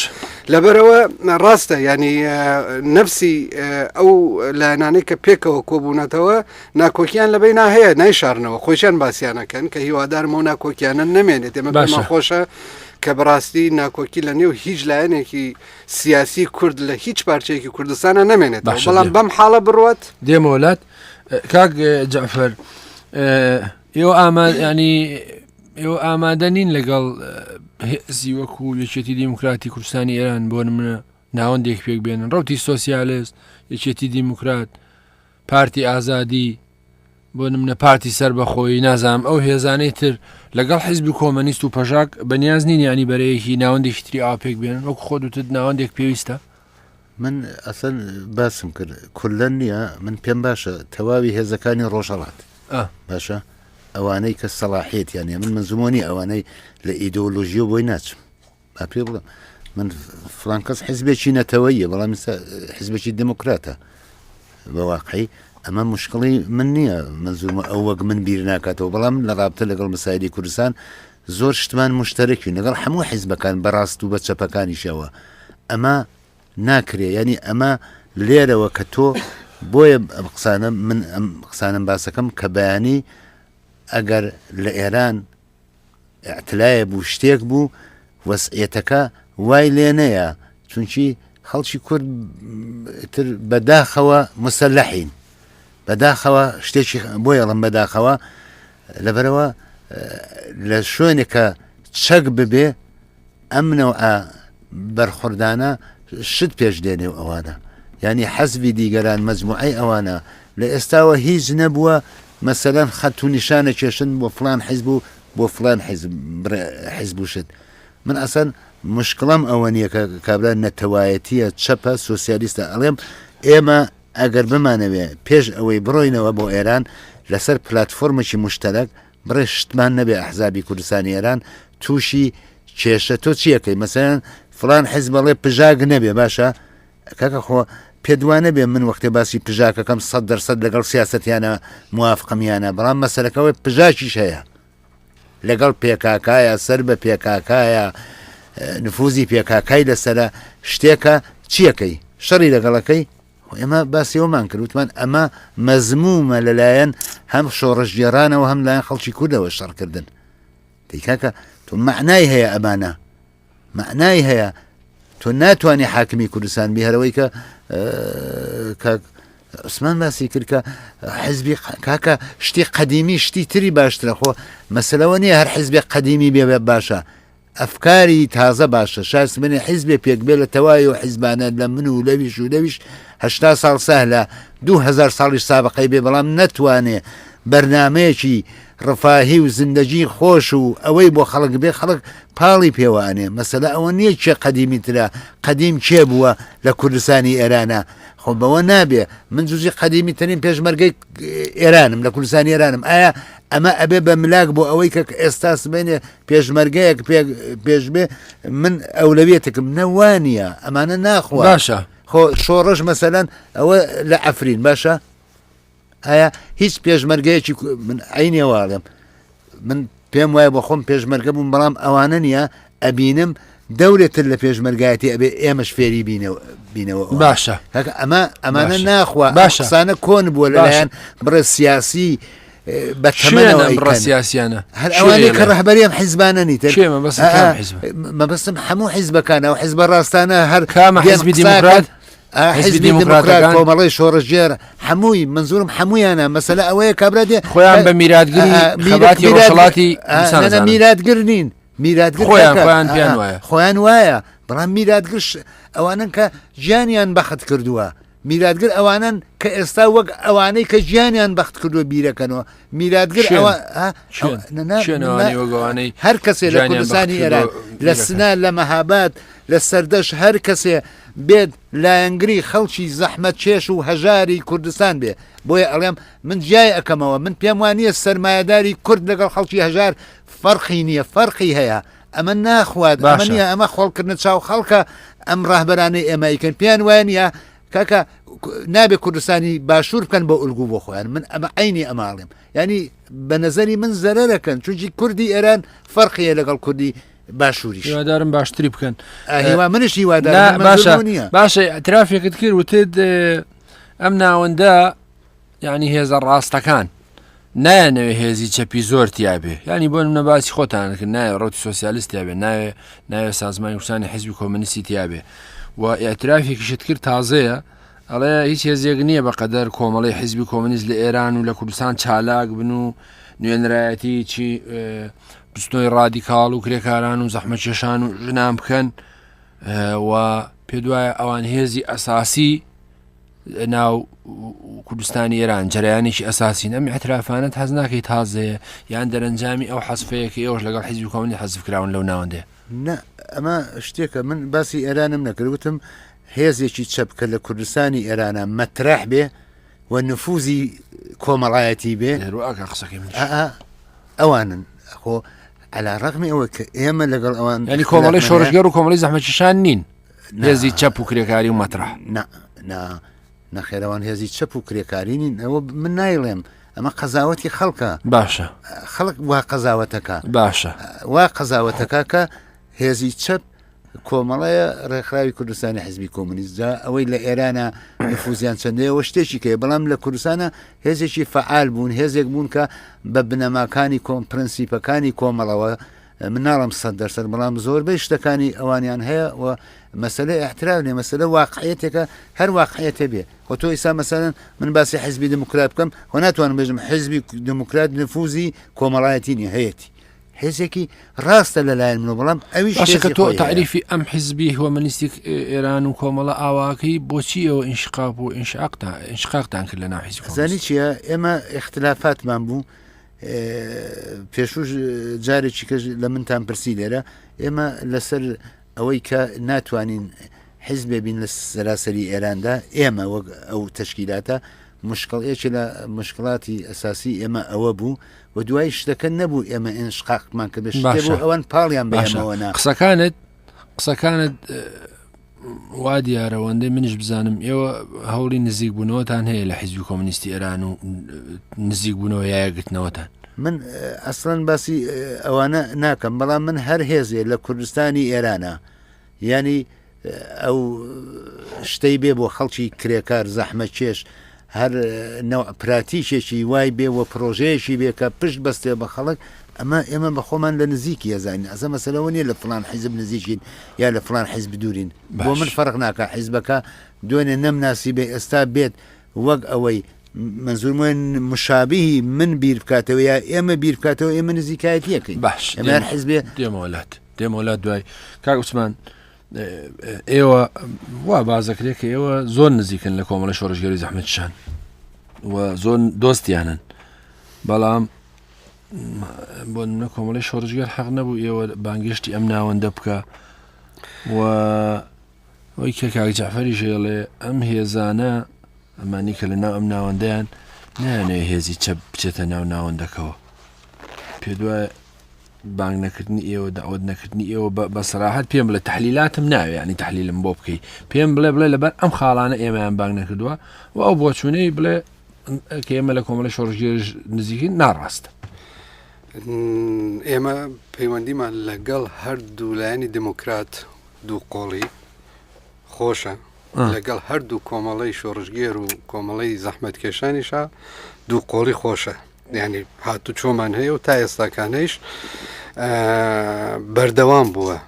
لەبەرەوە ڕاستە ینی نفسی ئەو لایەنانەی کە پێکەوە کۆبوونەتەوە ناکۆکیان لە بەینا هەیە نایشارنەوە خۆشیان باسییانەکەن کە هیوادارم ئەو ناکۆکیانە نەمێنێت ئێمە پێمان خۆشە کە بەڕاستی ناکۆکی لە نێو هیچ لایەنێکی سیاسی کورد لە هیچ پارچەیەکی کوردستانە نەمێنێت بەڵام بەم حاڵە بڕوات دێمەوەلات کاک جعفر ئێوە ئاما ینی ئێوە ئامادە نین لەگەڵ هێزی وەکو یەکێتی دیموکراتی کوردستانی ئێران بۆ نمونە ناوەندێک پێک بێنن ڕوتی سۆسیالست یەکێتی دیموکرات پارتی ئازادی بۆ نمونە پارتی سەربەخۆیی نازانم ئەو هێزانەی تر لەگەڵ حیزبی کۆمەنیست و پەژاک بەنیاز نین ینی بەرەیەکی ناوەندێکی تری ئاوا پێک بێنن وەکو خۆت وتت ناوەندێک پێویستە؟ من ئەسەن باسم کرد کولەن نییە من پێم باشە تەواوی هێزەکانی ڕۆژهەڵات باشە ئەوانەی کە سەڵاحیەتیان هەیە من منزومۆنی ئەوانەی لە ئیدۆلۆژیەوە بۆی ناچم با پێ بڵێم من فلان کەس حزبێکی نەتەوەیە بەڵام حزبێکی دموکراتە بە واقعی ئەمە مشکڵی من نییە منزومە ئەو وەک من بیر ناکاتەوە بەڵام لە ڕابتە لەگەڵ مسایلی کوردستان زۆر شتمان مشتەرەکی لەگەڵ هەموو حیزبەکان بەڕاست و بە چەپەکانیشەوە ئەمە ناکرێ ینی ئەمە لێرەوە کە تۆ بۆیە ئەم قسانە من ئەم قسانم باسەکەم کە بەیانی ئەگەر لە ئێران ئیعتلایە بوو شتێک بوو وەزعیەتەکە وای لێ نەیە چونکی خەڵکی کورد تر بەداخەوە مسەلحین بەداخەوە شتێکی بۆ یاڵم بەداخەوە لەبەرەوە لە شوێنێکە چەک ببێ ئەم نەوعە بەرخوردانە شت پێش دێنێ و ئەوانە یانی حەزبی دیگەران مەجموعەی ئەوانە لە ئێستاوە هیچ نەبووە مەسەلەن خەت و نیشانە کێشن بۆ فلان حیزب و بۆ فلان حیزب حیزب و شت من ئەسەن مشکڵم ئەوە نییە کە کابرا نەتەوایەتیە چەپە سۆسیالیستە ئەڵێم ئێمە ئەگەر بمانەوێ پێش ئەوەی بڕۆینەوە بۆ ئێران لەسەر پلتفۆرمێکی مشتەرەک بڕێ شتمان نەبێ ئەحزابی کوردستانی ئێران تووشی کێشە تۆ چیەکەی مەسەلەن فلان حزب ئەڵێ پژاک نەبێ باشە کاکە خۆ پێت وا نەبێ من وەختێ باسی پژاکەکەم 100 دەرسەد لەگەڵ سیاسەتیانە موافقم یانە بەڵام مەسەلەکەەوەی پژاکیش هەیە لەگەڵ پێکاکایە سەر بە پێکاکایە نفوزی پێکاکای لەسرە شتێکە چیەکەی شەڕی لەگەڵەکەی ئێمە باسی ئەومان کرد وتمان ئەمە مەزمومە لەلایەن هەم شۆڕشگێڕانەوە هەم لایەن خەڵکی کوردەوە شەڕکردن دەی کاکە تۆ مەعنای هەیە ئەمانە مەعنای هەیە تۆ ناتوانانی حاکمی کوردستان بی هەرەوەی کە کاک. عوسمان باسی کرد کە حزبی کاکە شتی قەدیمی شتی تری باشترە خۆ مەسلەوە نییە هەر حزبێک قەدیمی بێ باشە ئەفکاری تازە باشە شاست منێ حیزبێ پێک بێ لە تەوای و حیزبانە لە من و لەویش و لەویش هەشتا ساڵ سەهلە 2000 ساڵیش سابقەی بێ بەڵام نەتوانێ بەرنمەیەکی ڕفاهی و زندگی خۆش و ئەوەی بۆ خەڵک بێ خەڵک پاڵی پێوە ئەنێ مەسەلە ئەوە نییە کێ قەدیمی ترە قەدیم کێ بووە لە کوردستانی ئێرانە خۆ بەوە نابێ من جزی قەدیمی ترین پێشمەرگەی ئێرانم لە کوردستانی ئێرانم ئایا ئەمە ئەبێ بە ملاک بۆ ئەوەی کە ئێستا سبێنێ پێشمەرگەیەک پێش بێ من ئەولەویەتێکم نەوانە ئەمانە ناخوا باشە خۆ شۆڕش مەسەلەن ئەوە لە ئەفرین باشە ئایا هیچ پێشمەرگەیەکی من عینێ واڵێم من پێم وایە بۆ خۆم پێشمەرگە بووم بەڵام ئەوانە نییە ئەبینم دەورێتر لە پێشمەرگایەتی ئەبێ ئێمەش فێری بینەوە باشە ئەمە ئەمانە ناخوا باشە قسانە کۆن بووە لەلایەن بڕێ سیاسی بە تەمەنەوە بڕە سیاسیانە هەر ئەوانەی کە ڕەهبەری ئەم حیزبانە نیتر مەبەستم هەموو حیزبەکان ئەو حیزبە ڕاستانە هەر کامە حیزبی دیموکرات حزبی دیموکرات کۆمەڵی شۆڕشگێر هەمووی منزورم هەمویانە مەسەلە ئەوەیە کابرا دێ خۆیان بە میراتگری خەباتی ڕۆژهەڵاتی میراتگر نین میراتگر خۆیان خۆیان پێیان وایە خۆیان وایە بەڵام میراتگرش ئەوانن کە گیانیان بەخت کردووە میراتگر ئەوانەن کە ئێستا وەک ئەوانەی کە گیانیان بەخت کردووە بیرەکەنەوە میراتگر ئەوە هەر کەسێ لە کوردستانی ئێران لە سنە لە مەهاباد لە سەردەش هەر کەسێ بێت لایەنگری خەڵکی زەحمەتکێش و هەژاری کوردستان بێ بۆیە ئەڵێم من جیای ئەکەمەوە من پێم وانییە سەرمایەداری کورد لەگەڵ خەڵکی هەژار فەرقی نییە فەرقی هەیە ئەمە ناخوات ئەمە نییە ئەمە خۆڵکردنە چاو خەڵکە ئەم ڕاهبەرانەی ئێمە ئەیکەن پێیان وایە نییە کاکە نابێ کوردستانی باشوور بکەن بۆ ئولگو بۆ خۆیان من ئەمە عینی ئەماڵێم ینی بە نظری من زەرەرەکەن چونکی کوردی ئێران فەرقیە لەگەڵ کوردی باشووریش هیوادارم باشتری بکەن هیوا منش هیوادارم باشە باشە اعترافێکت کرد وتت ئەم ناوەندە یعنی هێزە ڕاستەکان نایانەوێ هێزی چەپی زۆر تیاابێ ینی بۆ منە باسی خۆتان کرد نایە ڕوتی سوسیالیست تیاابێ ناوێ ناوێ سازمانی کوردستانی حیزبی کۆمەنیستی تیاابێ و اعترافێکیشت کرد تازەیە ئەڵێ هیچ هێزێک نییە بە قەدەر کۆمەڵی حیزبی کۆمەنیست لە ئێران و لە کوردستان چالاک بن و نوێنرایەتی چی بستۆی ڕادیکاڵ و کرێکاران و زەحمەتکێشان و ژنان بکەن و پێدوایە ئەوان هێزی ئەساسی ناو کوردستانی ئێران جەرەیانێکی ئەساسین ئەم اعترافانت هەز ناکەی تازەیە یان دەرەنجامی ئەو حەزفەیە کە ئێوەش لەگەڵ حیزبی کۆمەنی حەزف کراون لەو ناوەندێ نا ئەمە شتێکە من باسی ئێرانم نەکرد وتم هێزێکی چەپ کە لە کوردستانی ئێرانە مەترح بێ و نفوزی کۆمەڵایەتی بێ قسەکەی من ئەوانن خۆ علا ڕقمی ئەوە کە ئێمە لەگەڵ ئەوان ینی کۆمەڵی شۆڕشگەر و کۆمەڵی زەحمەتکێشان نین هێزی چەپ و کرێکاری و مەترح نا نا نەخێرەوان هێزی چەپ و کرێکاری نین ئەوە من نایڵێم ئەمە قەزاوەتی خەڵکە باشە خەڵک وا قەزاوەتەکە باشە وا قەزاوەتەکە کە هێزی چەپ کۆمەڵەیە ڕێکخراوی کوردستانی حزبی کۆمونیست جا ئەوەی لە ئێرانە نفوزیان چەندەیەوە شتێکی کەی بەڵام لە کوردستانە هێزێکی فعال بوون هێزێک بوون کە بە بنەماکانی کۆم پرنسیپەکانی کۆمەڵەوە من ناڵم سە دەرسەر بەڵام زۆربەی شتەکانی ئەوانیان هەیە و مەسلە احتراف نیە مەسلە واقعەتێکە هەر واقعەتێ بێ خۆ تۆ ئیسا مەسەلەن من باسی حزبی دموکرات بکەم خۆ ناتوانم بێژم حزبی دموکرات نفوزی کۆمەڵایەتی نیە هەیەتی حزێکی ڕاستە لەلایەن منەوە بەڵام ئەویش باشە کە تۆ تاریفی ئەم حزبی هۆمەنیستی ئێران و کۆمەڵە ئاواکەی بۆچی ئەوە ئینشقاق و ئینشاقتان ئینشقاقتان کرد لە ناو حزب زانی چییە ئێمە اختلافاتمان بوو پێشوش جارێکی کەش لە منتان پرسی لێرە ئێمە لەسەر ئەوەی کە ناتوانین حیزبێ بین لە سەراسەری ئێراندا، ئێمە وەک ئەو تەشکیلاتە مشکڵ یەکێ لە مشکڵاتی ئەساسی ئێمە ئەوە بوو و دوای شتەکە نەبوو ئێمە ئینشقاقمان کرد شتێ باشە. بوو ئەوان پاڵیان بە باشە ئێمەوە نا. قسەکانت قسەکانت اه، وا دیارە وەندەی منیش بزانم ئێوە هەوڵی نزیک بوونەوەتان هەیە لە حیزبی کۆمۆنیستی ئێران و نزیک بوونەوە یا یەکگرتنەوەتان من اه، ئەسڵەن باسی اه، ئەوانە ناکەم بەڵام من هەر هێزێ لە کوردستانی ئێرانە یانی ئەو شتەی بێ بۆ خەڵکی کرێکار زەحمەتکێش هەر نەوع پراتیکێکی وای بێ و پرۆژەیەکی بێ کە پشت بەستێ بە خەڵک ئەمە ئێمە بە خۆمان لە نزیکی ئەزانین ئەسە مەسەلەوە نییە لە فلان حیزب نزیکین یا لە فلان حیزب دوورین بۆ من فەرق ناکە حیزبەکە دوێنێ نەمناسی بێ ئێستا بێت. وەک ئەوەی مەنزور موێن مشابهی من بیر بکاتەوە یا ئێمە بیر بکاتەوە ئێمە نزیکایەتیەکەین باش ئێمە هەر حزبێ دێمەوە لات دێمەوە لات دوای کاک عوسمان ئێوە وا بازەکرێت کە ئێوە زۆر نزیکن لە کۆمەڵی شۆڕشگێری زەحمەتشان و زۆر دۆستیانن بەڵام بۆ نمونە کۆمەڵی شۆڕشگێر حەق نەبوو ئێوە بانگێشتی ئەم ناوەندە بکە و ئەوەی کە کاک جەعفەریش ئەڵێ ئەم هێزانە ئەمانی کە لە ناو ئەم ناوەندەیان نایانەوێ هێزی چەپ بچێتە ناو ناوەندەکەوە پێ دوای بانگ نەکردنی ئێوە داوت نەکردنی ئێوە بە سەراحەت پێم بڵێ تحلیلاتم ناوێ ینی تحلیلم بۆ بکەی پێم بڵێ بڵێ لەبەر ئەم خاڵانە ئێمەیان بانگ نەکردووە و ئەو بۆچوونەی بڵێ کە ئێمە لە کۆمەڵی شۆڕشگێر نزیکین ناڕاستە ئێمە پەیوەندیمان لەگەڵ هەردوو لایەنی دموکرات دوو قۆڵی خۆشە لەگەڵ هەردوو کۆمەڵەی شۆڕشگێر و کۆمەڵەی زەحمەتکێشانیشا دوو قۆڵی خۆشە ینی هاتو چۆمان هەیە و تا ئێستاکانەیش بەردەوام بووە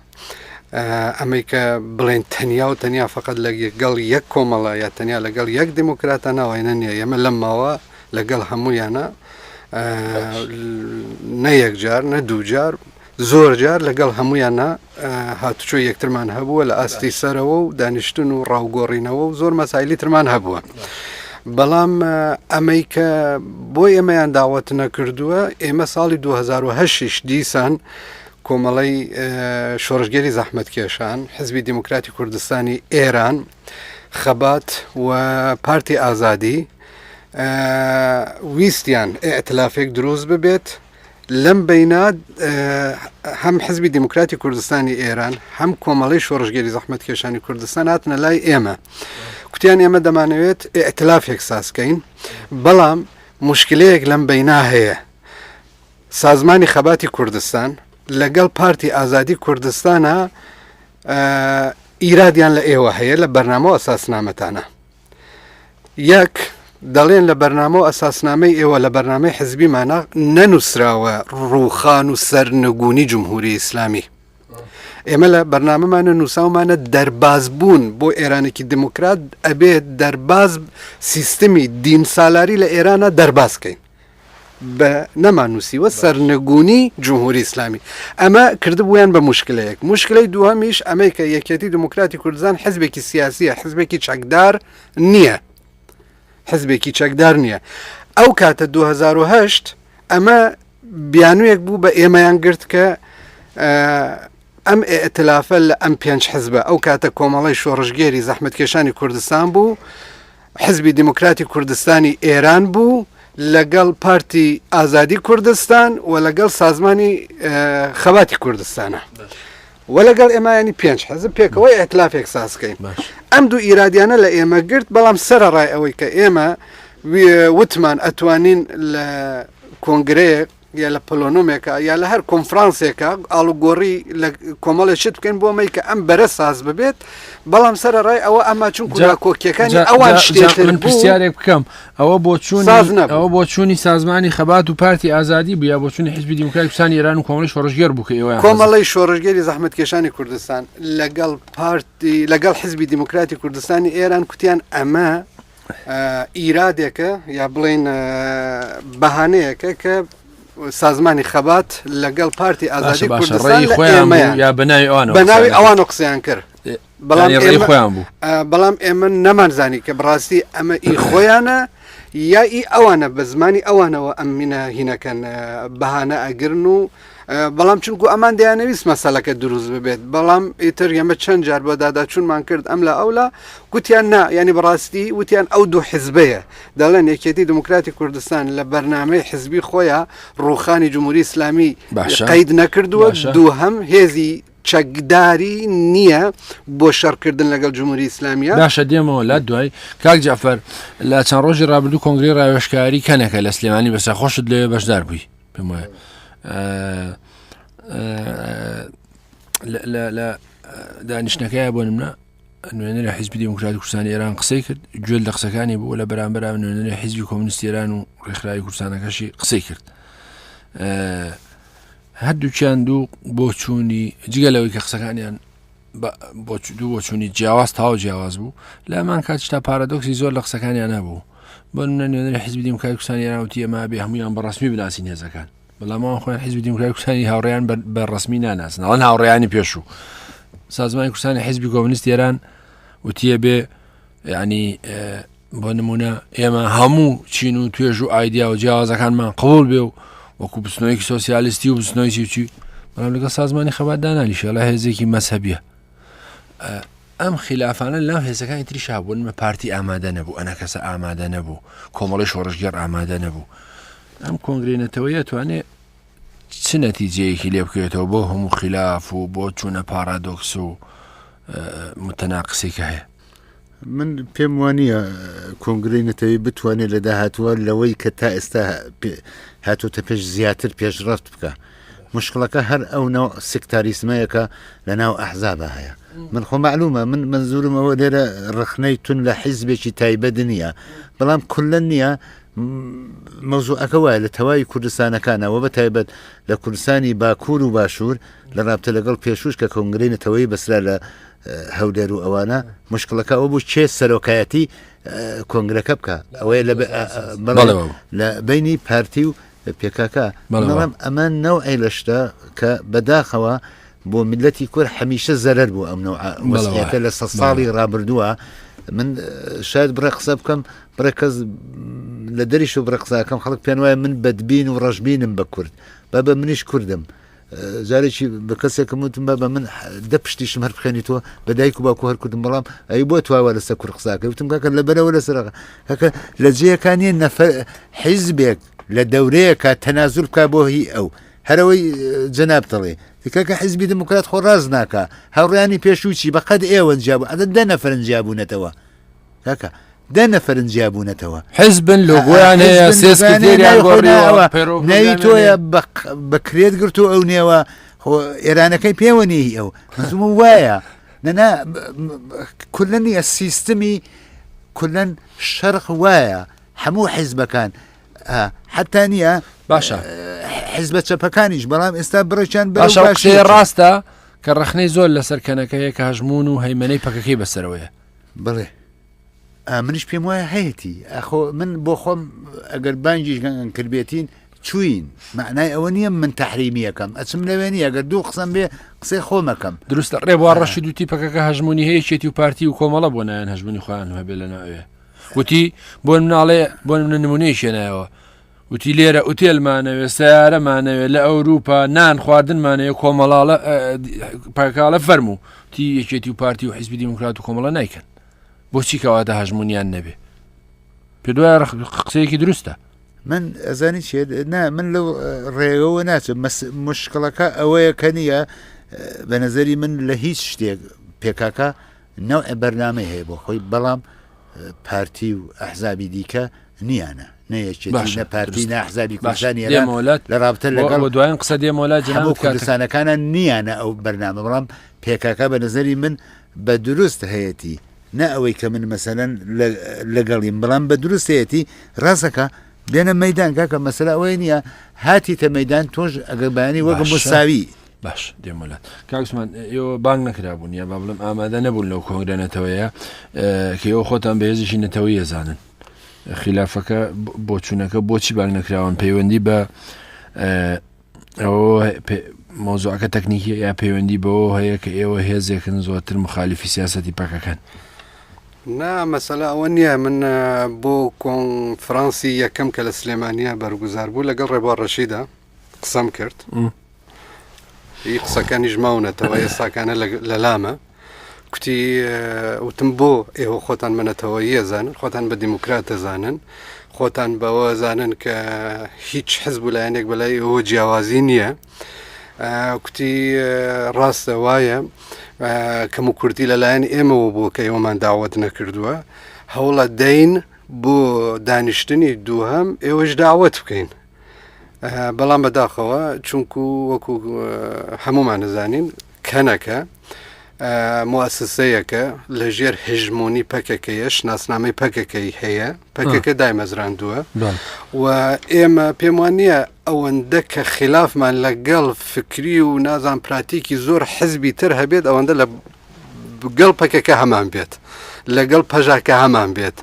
ئەمەی کە بڵێن تەنیا و تەنیا فقط لەگەڵ یەک کۆمەڵە یا تەنیا لەگەڵ یەک دیموکراتە ناوەینە نییە ئێمە لەم ماوە لەگەڵ هەمویانە نە یەکجار نە دووجار زۆر جار لەگەڵ هەموویانا هاتوچۆی یەکترمان هەبووە لە ئاستی سەرەوە و دانیشتن و ڕاوگۆڕینەوە و زۆر مەسایلی ترمان هەبووە. بەڵام ئەمەی کە بۆ ئێمەیان داوەت نەکردووە ئێمە ساڵی 2010 دیسان کۆمەڵەی شۆڕشگێری زەحمەتکێشان حزبی دیموکراتی کوردستانی ئێران خەبات و پارتی ئازادی ویستیان ئیئتلافێک دروست ببێت لەم بەینە هەم حزبی دیموکراتی کوردستانی ئێران هەم کۆمەڵی شۆڕشگێری زەحمەتکێشانی کوردستان هاتنە لای ئێمە کوتیان ئێمە دەمانەوێت ئیئتلافێک سازکەین بەڵام مشکلەیەک لەم بەینا هەیە سازمانی خەباتی کوردستان لەگەڵ پارتی ئازادی کوردستانە ئیرادیان لە ئێوە هەیە لە بەرنامە و ئەساسنامەتانە یەک، دەڵێن لە بەرنامە و ئەساسنامەی ئێوە لە بەرنامەی حزبیمانە نەنووسراوە ڕووخان و سەرنگونی جمهوری ئیسلامی. ئێمە لە بەرنامەمانە نووساومانە دەرباز بوون بۆ ئێرانێکی دموکرات ئەبێت دەرباز سیستمی دین سالاری لە ئێرانە دەرباز کەین. بە نەمان نووسیوە سەرنگونی جمهوری ئیسلامی ئەمە کردبوویان بە مشکلەیەک مشکلەی دووهەمیش ئەمەی کە یەکێتی دموکراتی کوردستان حزبێکی سیاسیە حزبێکی چەکدار نییە حزبێکی چەکدار نییە ئەو کاتە 2010 ئەمە بیانوویەک بوو بە ئێمەیان گرت کە ئەم ئیئتلافە لە ئەم پێنج حزبە ئەو کاتە کۆمەڵی شۆڕشگێری زەحمەتکێشانی کوردستان بوو حزبی دیموکراتی کوردستانی ئێران بوو لەگەڵ پارتی ئازادی کوردستان و لەگەڵ سازمانی خەباتی کوردستانە و لەگەڵ ئێمایانی پێنج حزب پێکەوە ئەتلافێک سازکەین ئەم دوو ئیرادیانە لە ئێمە گرت بەڵام سەرڕای ئەوەی کە ئێمە وتمان ئەتوانین لە کۆنگرەیەک یا لە پلۆنۆمێکا یا لە هەر کۆنفرانسێکا ئاڵوگۆڕی لە کۆمەڵێ شت بکەین بۆ ئەمەی کە ئەم بەرە ساز ببێت بەڵام سەرەڕای ئەوە ئەما چونکو ناکۆکیەکانی ئەوان شتێتر من بوو پرسیارێک بکەم ئەوە بۆچوون ساز نەبوو. ئەوە بۆچوونی سازمانی خەبات و پارتی ئازادی بوو یا بۆچوونی حیزبی دیموکراتی کوردستانی ئێران و کۆمەڵی شۆڕشگێڕ بوو کە ئێوەیان کۆمەڵەی شۆڕشگێری زەحمەتکێشانی کوردستان لەگەڵ پارتی لەگەڵ حیزبی دیموکراتی کوردستانی ئێران کوتیان ئەمە ئیرادێکە یا بڵێین بەهانەیەکە کە سازمانی خەبات لەگەڵ پارتی ئازادی کوردستان خۆیان یا بەناوی ئەوان بەناوی ئەوان و قسەیان کرد بەڵام خۆیان بوو بەڵام ئێمە نەمانزانی کە بڕاستی ئەمە ئی خۆیانە یا ئی ئەوانە بە زمانی ئەوانەوە ئەم مینە هینەکەن بەهانە ئەگرن و بەڵام چونکو ئەمان دەیانەویست مەسەلەکە دروست ببێت بەڵام ئیتر ئێمە چەند جار بۆ داداچوونمان کرد ئەم لە ئەولا گوتیان نا ینی بەڕاستی وتیان ئەو دوو حزبەیە دەڵێن یەکێتی دموکراتی کوردستان لە بەرنامەی حزبی خۆیان ڕوخانی جمهوری ئیسلامی باشە. قەید نەکردووە باشە. دووهەم هێزی چەکداری نییە بۆ شەڕکردن لەگەڵ جمهوری ئیسلامیە باشە دێمەوە لات دوای کاک جعفەر لە چەند ڕۆژی ڕابردوو کۆنگری ڕاوێژکاری کەنەکە لە سلێمانی بەسە خۆشت لەوێ بەشدار بووی پێم وایە لە دانیشتنەکەی بۆ نمونە نوێنەری حیزبی دیموکراتی کوردستانی ئێران قسەی کرد گوێ لە قسەکانی بوو لە بەرامبەر نوێنەری حیزبی کۆمۆنیستی ئێران و ڕێکخراوی کوردستانەکەشی قسەی کرد هەردووکیان دوو بۆچوونی جگە لەوەی کە قسەکانیان بۆ دوو بۆچوونی جیاواز تاو جیاواز بوو لە هەمان کاتیشتا پارادۆکسی زۆر لە قسەکانیان هەبوو. بۆ نمونە نوێنەری حیزبی دیموکراتی کوردستانی ئێران وتی ئێمە بێ هەموویان بە ڕەسمی بناسین هێزەکان بەڵام ئەوان خۆیان حیزبی دیموکراتی کوردستانی هاوڕێیان بە ڕەسمی ناناسن ئەوان هاوڕێیانی پێشوو سازمانی کوردستانی حیزبی کۆمۆنیست ئێران وتیە بێ ینی بۆ نمونە ئێمە هەموو چین و توێژ و ئایدیا و جیاوازەکانمان قبول بێ و وەکو بستنەوەیەکی سۆسیالیستی و بستنەوەی چی و چی بەڵام لەگەڵ سازمانی خەبات دانانیشە لە هێزێکی مەسەبیە ئەم خیلافانە لەناو هێزەکانی تریشا هەبوون، مە پارتی ئامادە نەبوو، ئەنەکەسە ئامادە نەبوو، کۆمەڵی شۆڕشگێڕ ئامادە نەبوو. ئەم کۆنگرەی نەتەوەیە توانێ چ نەتیجەیەکی لێ بکەوێتەوە بۆ هەموو خیلاف و بۆ چوونە پاڕادۆکس و متەناقسی کە هەیە؟ من پێم وانە کۆنگرەی نەتەوەی بتوانێت لە داهاتووە لەوەی کە تا ئێستا هاتوتە پێش زیاتر پێشڕەفت بکە. مشکڵەکە هەر ئەو نەوع سکتاریسمەیە کە لە ناو ئەحزابا هەیە من خۆ معلومە من منزورم ئەوە لێرە ڕخنەی تون لە حیزبێکی تایبەت نییە بەڵام کولەن نییە مەوزوعەکە وایە لە تەواوی کوردستانەکانەوە بە تایبەت لە کوردستانی باکوور و باشوور لە رابتە لەگەڵ پێشوش کە کۆنگرەی نەتەوەی بەسرا لە هەولێر و ئەوانە مشکلەکە ئەوە بوو چێ سەرۆکایەتی کۆنگرەکە بکە ئەوەیە لە بینی پارتی و پێکاکە بەڵام ئەمە نەوعێ لە شتە کە بەداخەوە بۆ میلەتی کورد هەمیشە زەرەر بوو ئەم نەوعە وەزعیەتە لە سە ساڵی ڕابردووە من شاید بڕێ قسە بکەم بڕێ کەس لە دەریش و بڕێ قساکەم خەڵک پێیان وایە من بەدبین و ڕەشبینم بە کورد بە بە منیش کوردم جارێکی بە کەسێکم وتم بە بە من دە پشتیشم هەر بخێنیتەوە بە دایک و باوکو هەر کوردم بەڵام ئەی بۆ تواوە لەسەر کورد قساکەی وتم کاکە لەبەرەوە لەسەر کاکە لە جێیەکان نییە نەفەر حیزبێک لە دەورەیەکە تەنازول بکا بۆ هی ئەو هەرەوەی جەناب دەڵێ کاکە حیزبی دموکرات خۆ ڕاست ناکا هاوڕیانی پێشوو چی بەقەد ئێوەن جیابوو ئەدە دە نەفرن جیابوونەتەوە کاکە دە نەفرن جیابوونەتەوە حزبن لۆگۆیان هەیە سێ سکرتێریان گۆڕیوە ناوی تۆیە بە کرێت گرتو ئەو نێوە ئێرانەکەی پێوە نیە ئەو مەزوم وایە نەنا کولە نییە سیستمی کولەن شەرق وایە هەموو حیزبەکان حتا نییە باشە حیزبە چەپەکانیش بەڵام ئێستا بڕێکیان باشە قسەی ڕاستە کە ڕەخنەی زۆر لەسەر کەنەکە هەیە کە هەژمون و هەیمەنەی پەکەکەی بەسەرەوەیە بڵێ منیش پێم وایە هەیەتی ئەخۆ من بۆ خۆم ئەگەر بانگیش کردبێتین چوین معنای ئەوە نییە من تحریمیەکەم ئەچم لەوێ نییە ئەگەر دوو قسەم بێ قسەی خۆمەکەم دروستە ڕێبوار ڕەشید وتی پەکەکە هەژمونی هەیە یەکێتی و پارتی و کۆمەڵە بۆ نایەن هەژمونی خۆیان هەبێ لە ناوێ وتی بۆ مناڵێ بۆ منە نمونەیەک هێنایەوە وتی لێرە ئوتێلمانەوێ سیارەمانەوێ لە ئەوروپا نان خواردنمانەیە کۆمەڵاڵە پاکاڵە فەرموو تی یەکێتی و پارتی و حیزبی دیموکرات و کۆمەڵە نایکەن بۆچی کەواتە هەژمونیان نەبێ پێ دوای قسەیەکی دروستە من ئەزانی چێت نا من لەو ڕێگەوە ناچم مشکڵەکە ئەوەیە کە نییە بە نظری من لە هیچ شتێک پێکاکە نەوعێ بەرنامەی هەیە بۆ خۆی بەڵام پارتی و ئەحزابی دیکە نیانە نە یەکێتی نە پارتی نە ئەحزابی کوردستانی ئێران لە رابتە لەگەڵ دوایین قسە دێمەوە لای جەنابت هەموو کوردستانەکانە نیانە ئەو بەرنامە بەڵام پێکاکە بە نظری من بە دروست هەیەتی نە ئەوەی کە من مەسەلەن لەگەڵیم بەڵام بە دروست هەیەتی ڕاستەکە بێنە مەدان کاکە مەسەلە ئەوەی نییە هاتیتە مەدان تۆش ئەگەر بەیانی وەکە مساوی باش دێمە لات کاک عوسمان ئێوە بانگ نەکرابوون یا با بڵێم ئامادە نەبوون لەو کۆنگرە نەتەوەیە کە ئێوە خۆتان بە هێزێکی نەتەوەی ئەزانن خلافەکە بۆچوونەکە بۆچی بانگ نەکراون پەیوەندی بە ئەوە مۆزوعەکە تەکنیکی یا پەیوەندی بەوە هەیە کە ئێوە هێزێکن زۆرتر مخالفی سیاستی پەکەکەن نا مەسەلە ئەوە نییە من بۆ کۆنفرانسی یەکەم کە لە سلێمانیا بەرگوزار بوو لەگەڵ ڕێبوار ڕەشیدا قسەم کرد ئی قسەکانیش ماونەتەوە ئێستاکانە لە لامە کوتی وتم بۆ ئێوە خۆتان بە نەتەوەیی زانن خۆتان بە دیموکرات دەزانن خۆتان بەوە زانن کە هیچ حزب و لایەنێک بەلای ئەوە جیاوازی نییە کوتی ڕاستە وایە کەم و کورتی لەلایەن ئێمەوە بووە کە ئێوەمان داوت نەکردووە هەوڵە دەین بۆ دانیشتنی دووهەم ئێوەش داوت بکەین بەڵام بەداخەوە چونکو وەکو هەمومان نزانین کەنەکە موسسەیەکە لە ژێر هژمۆنی پەکەکەیەش ناسنامەی پەکەکەی هەیە پەکەکە دایمەزراندووە و ئێمە پێم وان نییە ئەوەندە کە خلافمان لەگەڵ فکری و نازان پراتیکی زۆر حزبی تر هەبێت ئەوەندە لە. لەگەڵ پەکەکە هەمان بێت لەگەڵ پەژاکە هەمان بێت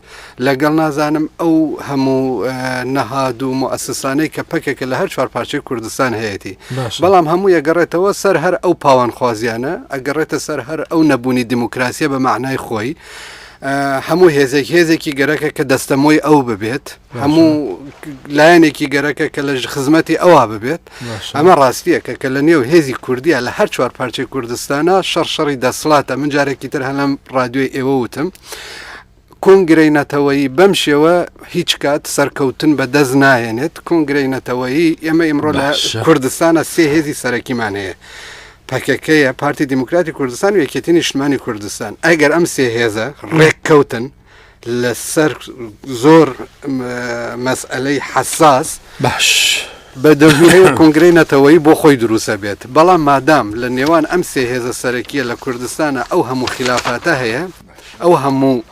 لەگەڵ نازانم ئەو هەموو نەهاد و موئەسسانەی کە پەکەکە لە هەر چوارپارچەی کوردستان هەیەتی بەڵام هەموو یەگەڕێتەوە سەر هەر ئەو پاوانخوازیانە ئەگەڕێتە سەر هەر ئەو نەبوونی دیموکراسیە بە معنای خۆی هەموو هێزێک هێزێکی گەرەکە کە دەستەمۆی ئەو ببێت هەموو لایەنێکی گەرەکە کە لە خزمەتی ئەوە ببێت ئەمە ڕاستیەکە کە لە نێو هێزی کوردیە لە هەر چوار پارچەی کوردستانە شەڕ شەڕی دەسڵاتە من جارێکی تر هەلم ڕادیۆی ئێوە وتم کۆنگرەی نەتەوەیی بەم شێوە هیچ کات سەرکەوتن بە دەست ناهێنێت کۆنگرەی نەتەوەیی ئێمە ئیمڕۆ لە کوردستانە سێ هێزی سەرەکیمان هەیە پەکەکەیە پارتی دیموکراتی کوردستان و یەکێتی نیشتمانی کوردستان ئەگەر ئەم سێ هێزە ڕێککەوتن لەسەر زۆر مەسئلەی حەساس باش بە دڵنیایەوە کۆنگرەی نەتەوەیی بۆ خۆی دروست ئەبێت، بەڵام مادام لە نێوان ئەم سێ هێزە سەرەکییە لە کوردستانا ئەو هەموو خیلافاتە هەیە، ئەو هەموو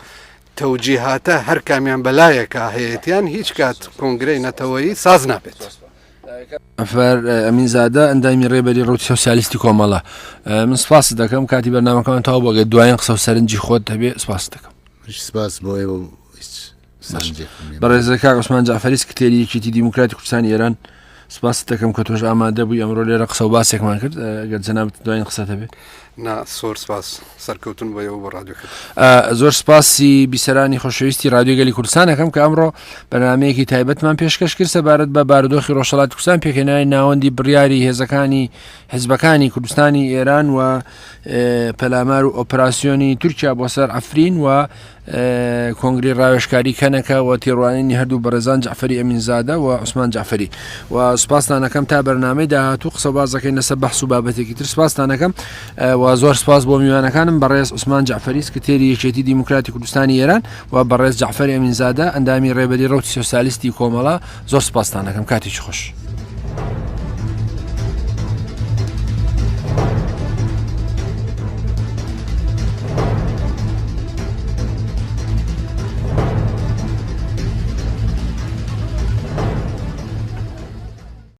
تەوجیهاتە هەر کامیان بە لایەکا هەیەتیان، هیچ کات کۆنگرەی نەتەوەیی ساز نابێت. جەعفەر ئەمینزادە ئەندامی ڕێبەری ڕەوتی سۆسیالیستی کۆمەڵە من سپاست دەکەم کاتی بەرنامەکەمان تەواو بوو ئەگەر دوایین قسە و سەرنجی خۆت هەبێ سپاست دەکەم. منیش سپاس بۆ ئێوە و هیچ بەڕێز کاک عوسمان جەعفەری سکرتێری یەکێتی دیموکراتی کوردستانی ئێران سپاست دەکەم کە تۆش ئامادە بووی ئەمڕۆ لێرە قسە و باسێکمان کرد ئەگەر جەنابت دوایین قسەت هەبێ نا زۆر سپاس سەرکەوتن بۆ ئێوە بۆ ڕادیۆکەت زۆر سپاسی بیسەرانی خۆشەویستی رادیۆ گەلی کوردستان ئەکەم کە ئەمڕۆ بەرنمەیەکی تایبەتمان پێشکەش کرد سەبارەت بە بارودۆخی ڕۆژهەڵاتی کوردستان پێکهێنانی ناوەندی بڕیاری هێزەکانی حزبەکانی کوردستانی ئێران و پەلامار و ئۆپراسسیۆنی تورکیا بۆ سەر عفرین و کۆنگرەی ڕاوێژکاری کەنەکە و تێڕوانینی هەردوو بەڕێزان جەعفەری ئەمینزادە و عوسمان جەعفەری و سوپاستان ئەکەم تا بەرنامەی داهاتوو قسە باس دەکەین لەسەر بەحس و بابەتێکی تر سوپاستان ئەکەم و زۆر سوپاس بۆ میوانەکانم بەڕێز عوسمان جەعفەری سکرتێری یەکێتی دیموکراتی کوردستانی ئێران و بەڕێز جەعفەری ئەمینزادە ئەندامی ڕێبەری ڕەوتی سۆسیالیستی کۆمەڵە زۆر سوپاستان ئەکەم کاتێکی خۆش.